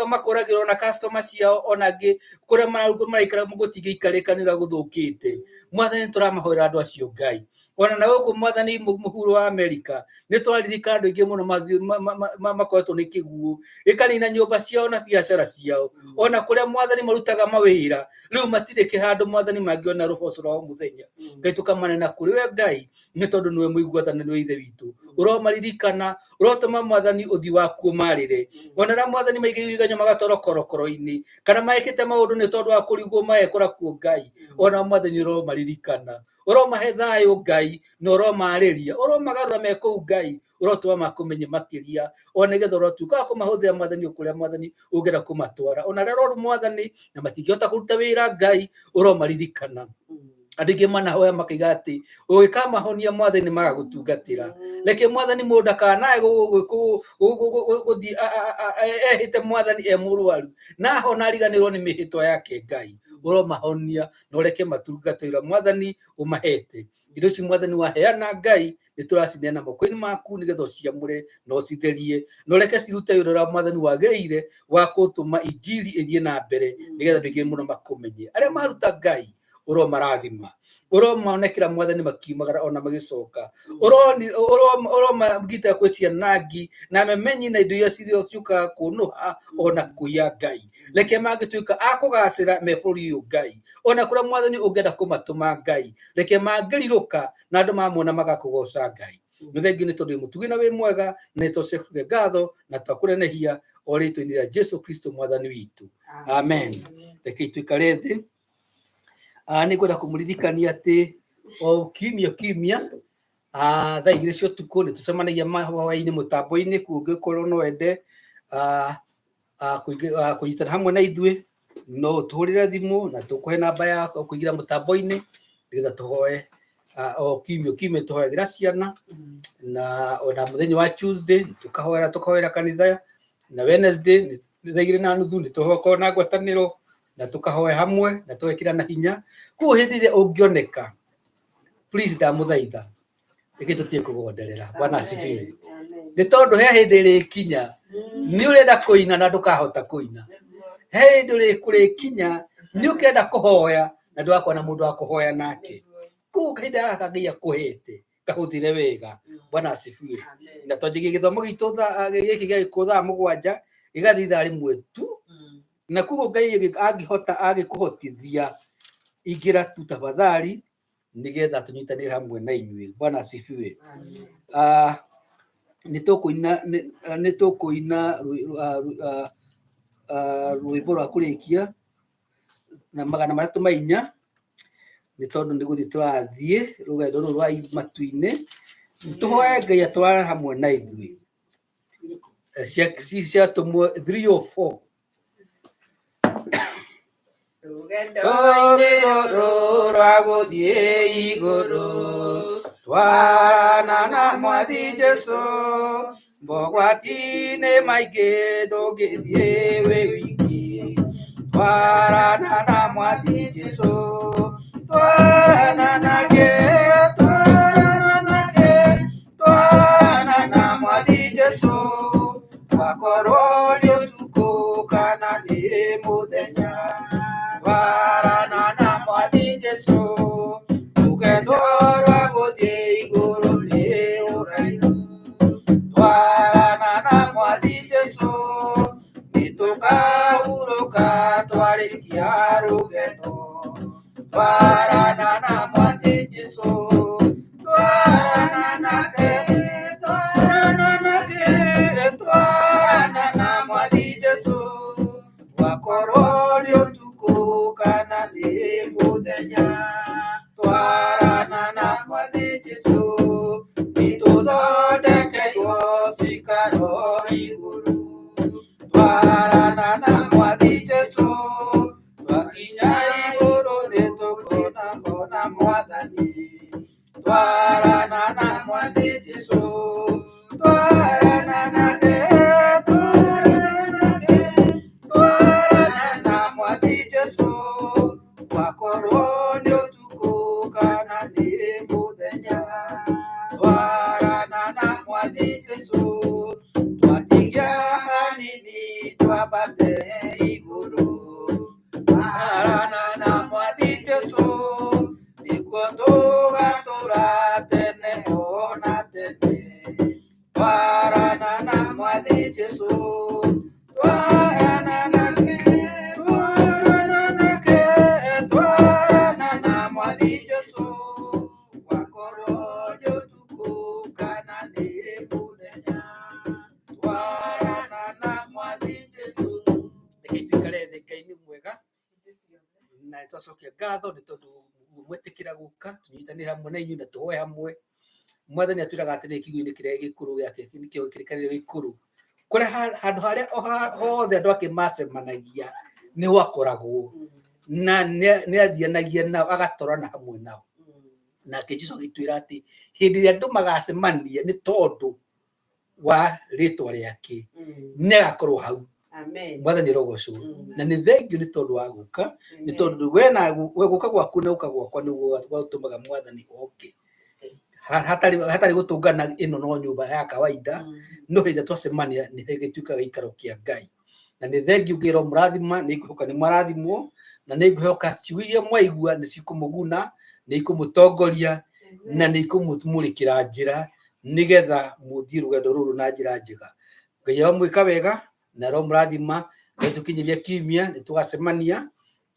S1: makoragĩrwo na customer ciao, ona angĩ kũrĩa maraikara gũtingĩikarĩka nĩ ũrĩa gũthũkĩte. Mwathani nĩ tũramahoera andũ acio Ngai. Ona na gũkũ Mwathani mũhuro wa Amerika nĩ tũraririkana andũ aingĩ mũno makoretwo nĩ kĩguũ gĩkanina nyũmba ciao na biacara ciao, ona kũrĩa Mwathani marutaga mawĩra rĩu matirĩ kĩhandũ Mwathani mangĩona rũboco rwa o mũthenya. Ngai tũkamanena kũrĩ we Ngai nĩ tondũ nĩwe mũigua tha na nĩwe Ithe witũ. Ũromaririkana, ũrotũma Mwathani ũthiũ waku ũmarĩre. Ona arĩa Mwathani maigĩirwo iganyo magatwarwo korokoro-inĩ kana mekĩte maũndũ nĩ tondũ wa kũrigwo magekora kuo Ngai, ona Mwathani ũromaririkana, ũromahe thayũ Ngai, na ũromarĩria, ũromagarũra me kũu Ngai, ũrotũma makũmenye makĩria, ona nĩgetha ũrotuĩka wa kũmahũthĩra Mwathani o kũrĩa Mwathani ũngĩenda kũmatwara. Ona arĩa arwaru Mwathani na matingĩhota kũruta wĩra Ngai, ũromaririkana. Andũ aingĩ manahoya makaiga atĩ ũgĩkamahonia Mwathani nĩ magagũtungatĩra. Reke Mwathani mũndũ ndakanae gũthiĩ ehĩte Mwathani e mũrwaru na ahona ariganĩrwo nĩ mĩhĩtwa yake Ngai. Ũromahonia na ũreke matungate ũrĩa Mwathani ũmahete. Indo ici Mwathani waheana Ngai nĩ tũracineana moko-inĩ maku nĩgetha ũciamũre na ũcitherie na ũreke cirute wĩra ũrĩa Mwathani wagĩrĩire wa gũtũma injiri ĩthiĩ na mbere nĩgetha andũ aingĩ mũno makũmenye. Arĩa maruta Ngai ũromarathima, ũromonekera Mwathani makiumagara ona magĩcoka, ũromagitĩra kwĩ ciana ngi na memenyi na indo iria ciũkaga kũnũha ona kũiya Ngai. Reke mangĩtuĩka a kũgacĩra me bũrũri ũyũ Ngai, ona kũrĩa Mwathani ũngĩenda kũmatũma Ngai, reke mangĩrirũka na andũ mamona magakũgoca Ngai. Nĩ thengiũ nĩ tondũ wĩ mũtugi na wĩ mwega, na nĩ tũcokagia ngatho na twakũnenehia o rĩtwa-inĩ rĩa Jesu Kristo Mwathani witũ, amen. Rekei tũikare thĩ. Nĩ ngwenda kũmũririkania atĩ o kiumia kiumia thaa 2 cia ũtukũ nĩ tũcemanagia mahwainĩ mũtambo-inĩ, kuo ũngĩkorwo no wende kũnyitana hamwe na ithuĩ no ũtũhũrĩre thimũ na tũkũhe namba ya kũingĩra mũtambo-inĩ nĩgetha tũhoe. O kiumia kiumia tũhoyagĩra ciana, na ona mũthenya wa Tuesday tũkahoera kanitha, na Wednesday thaa 2:30 nĩ tũkoragwo na ngwatanĩro na tũkahoya hamwe na tũgekĩra na hinya. Koguo hĩndĩ ĩrĩa ũngĩoneka, please ndamũthaitha reke tũtige kũgonderera. Bwana asifiwe. Nĩ tondũ he hĩndĩ ĩrĩkinya nĩ ũrenda kũina na ndũkahota kũina, he hĩndĩ kũrĩkinya nĩ ũkenda kũhoya na ndũgakorwo na mũndũ wa kũhoya nake. Koguo kahinda gaka Ngai akũhete kahũthĩre wega. Bwana asifiwe. Na twanjagia gĩthomo gitũ gĩkĩ gĩa gĩkũ thaa 7 gĩgathiĩ ithaa 1 tu, na koguo Ngai angĩhota agĩkũhotithia ingĩra tu tafadhali nĩgetha tũnyitanĩre hamwe na inyuĩ. Bwana asifiwe. Nĩ tũkũina rwĩmbo rwa kũrĩkia. na 304 nĩ tondũ nĩ gũthiĩ tũrathiĩ rũgendo rũrũ rwa matu-inĩ. Tũhoe Ngai atwarane hamwe na ithuĩ. Ciatũmwo 304.
S2: Rũgendo-inĩ
S1: rũrũ rwa gũthiĩ igũrũ, twarana na Mwathi Jesũ, mogwati-inĩ maingĩ ndũngĩthiĩ wĩ wiki. Twarana na Mwathi Jesũ, twarana nake, twarana nake, twarana na Mwathi Jesũ, twakorwo nĩ ũtukũ kana nĩ mũthenya. Twarana na Mwathi Jesũ, rũgendo rwa gũthiĩ igũrũ nĩ rũraihu. Twarana na Mwathi Jesũ, nĩtũkahurũka twarĩkia rũgendo. Twarana na Mwathi Jesũ, twarana nake, twarana nake, twarana na Mwathi Jesũ, gwakorwo nĩ ũtukũ kana nĩ mũthenya. Twarana na Mwathi Jesũ, nĩtũthondekeirwo cikaro igũrũ. Twarana na Mwathi Jesũ, twakinya igũrũ nĩtũkona ona Mwathani. Twarana na Mwathi Jesũ, twarana nake, twarana nake, twarana na Mwathi Jesũ, gwakorwo nĩ ũtukũ kana nĩ mũthenya. Twarana na Mwathi Jesũ, twatigia hanini twambate igũrũ. Twarana na Mwathi Jesũ, nĩkuo tũgatũra tene ona tene. Twarana na Mwathi Jesũ, twarana nake, twarana nake, twarana na Mwathi Jesũ, gwakorwo nĩ ũtukũ kana nĩ mũthenya. Twarana na Mwathi Jesũ. Reke tuikare thĩ, Ngai nĩ mwega na nĩtwacokia ngatho nĩ tondũ mwetĩkĩra gũka tũnyitanĩre hamwe na inyuĩ na tũhoe hamwe. Mwathani atwĩraga atĩrĩ kiugo-inĩ kĩrĩa gĩkũrũ gĩake nĩkĩo kĩrĩkanĩro gĩkũrũ, kũrĩa handũ harĩa hothe andũ ake macemanagia nĩho akoragwo na nĩathianagia nao agatorana hamwe nao. Nake Jesũ agĩtwĩra atĩ hĩndĩ ĩrĩa andũ magacemania nĩ tondũ wa rĩtwa rĩake nĩagakorwo hau.
S2: Amen.
S1: Mwathani arogocwo. Na nĩ thengiũ nĩ tondũ wa gũka, nĩ tondũ we na we gũka gwaku na gũka gwakwa nĩguo gwatũmaga Mwathani oke. Hatarĩ gũtũngana ĩno no nyũmba ya kawaida, no hĩndĩ ĩrĩa twacemania nĩ gĩtuĩkaga gĩikaro kĩa Ngai. Na nĩ thengiũ Ngai aromũrathima, nĩ ngwĩhoka nĩ mwarathimwo, na nĩ ngwĩhoka ciugo iria mwaigua nĩ cikũmũguna, nĩ ikũmũtongoria, na nĩ ikũmũmũrĩkĩra njĩra nĩgetha mũthiĩ rũgendo rũrũ na njĩra njega. Ngai aromwĩka wega na aromũrathima. Ngai tũkinyĩria kiumia nĩ tũgacemania,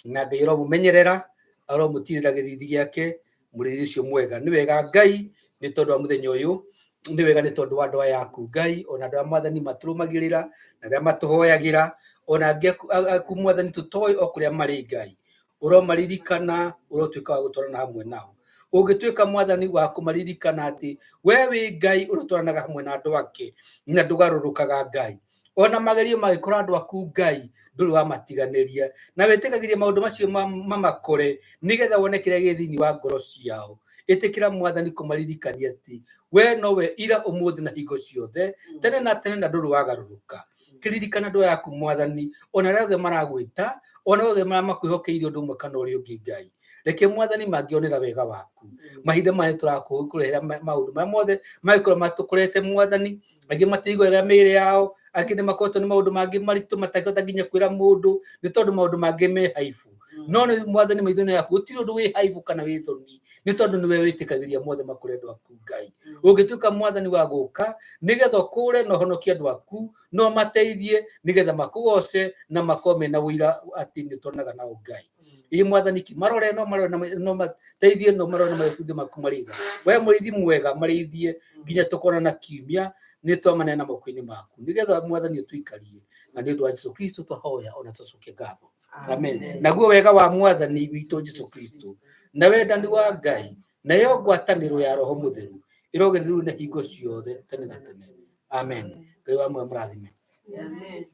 S1: na Ngai aromũmenyerera, aromũtirĩra gĩthithi gĩake, mũrĩithi ũcio mwega. Nĩ wega Ngai nĩ tondũ wa mũthenya ũyũ, nĩ wega nĩ tondũ wa andũ aya aku Ngai, ona andũ a Mwathani matũrũmagĩrĩra na arĩa matũhoyagĩra, ona angĩ aku Mwathani tũtoĩ o kũrĩa marĩ Ngai, ũromaririkana, ũrotuĩka wa gũtwarana hamwe nao. Ũngĩtuĩka Mwathani wa kũmaririkana atĩ we wĩ Ngai ũrotwaranaga hamwe na andũ ake na ndũgarũrũkaga Ngai. Ona magerio magĩkora andũ aku Ngai ndũrĩ wamatiganĩria, na wĩtĩkagĩria maũndũ macio mamakore nĩgetha wone kĩrĩa gĩ thĩinĩ wa ngoro ciao. Ĩtĩkĩra Mwathani kũmaririkania atĩ we nowe ira ũmũthĩ na hingo ciothe tene na tene na ndũrĩ wagarũrũka. Kĩririkana andũ aya aku Mwathani, ona arĩa othe maragwĩta, ona othe marĩa makwĩhokeire ũndũ ũmwe kana ũrĩa ũngĩ Ngai. Reke Mwathani mangĩonera wega waku. Mahinda maya nĩtũrakũrehera maũndũ marĩa mothe mangĩkorwo matũkorete Mwathani, angĩ matiiguaga mĩĩrĩ yao, angĩ nĩ makoretwo nĩ maũndũ mangĩ maritũ matangĩhota nginya kwĩra mũndũ nĩ tondũ maũndũ mangĩ me haibu. No nĩ Mwathani maitho-inĩ yaku gũtirĩ ũndũ wĩ haibu kana wĩ thoni, nĩ tondũ nĩwe wĩtĩkagĩria mothe makũre andũ aku Ngai. Ũngĩtuĩka Mwathani wa gũka nĩgetha ũkũre na ũhonokie andũ aku, no mateithie nĩgetha makũgoce na makorwo mena ũira atĩ nĩ ũtwaranaga nao Ngai. Ĩ Mwathani ki marore no marore no mateithie no marore na maitho maku marĩ tha. We mũrĩithi mwega marĩithie nginya tũkonana kiumia nĩ twamaneana moko-inĩ maku nĩgetha Mwathani ũtũikarie, na nĩ ũndũ wa Jesũ Kristo twahoya ona tũcokie ngatho. Amen. Naguo wega wa Mwathani witũ Jesu Kristo na wendani wa Ngai nayo ngwatanĩro ya Roho Mũtheru ĩrogererwo na hingo ciothe tene na tene. Amen. Ngai wa muoyo mũrathime.
S2: Amen.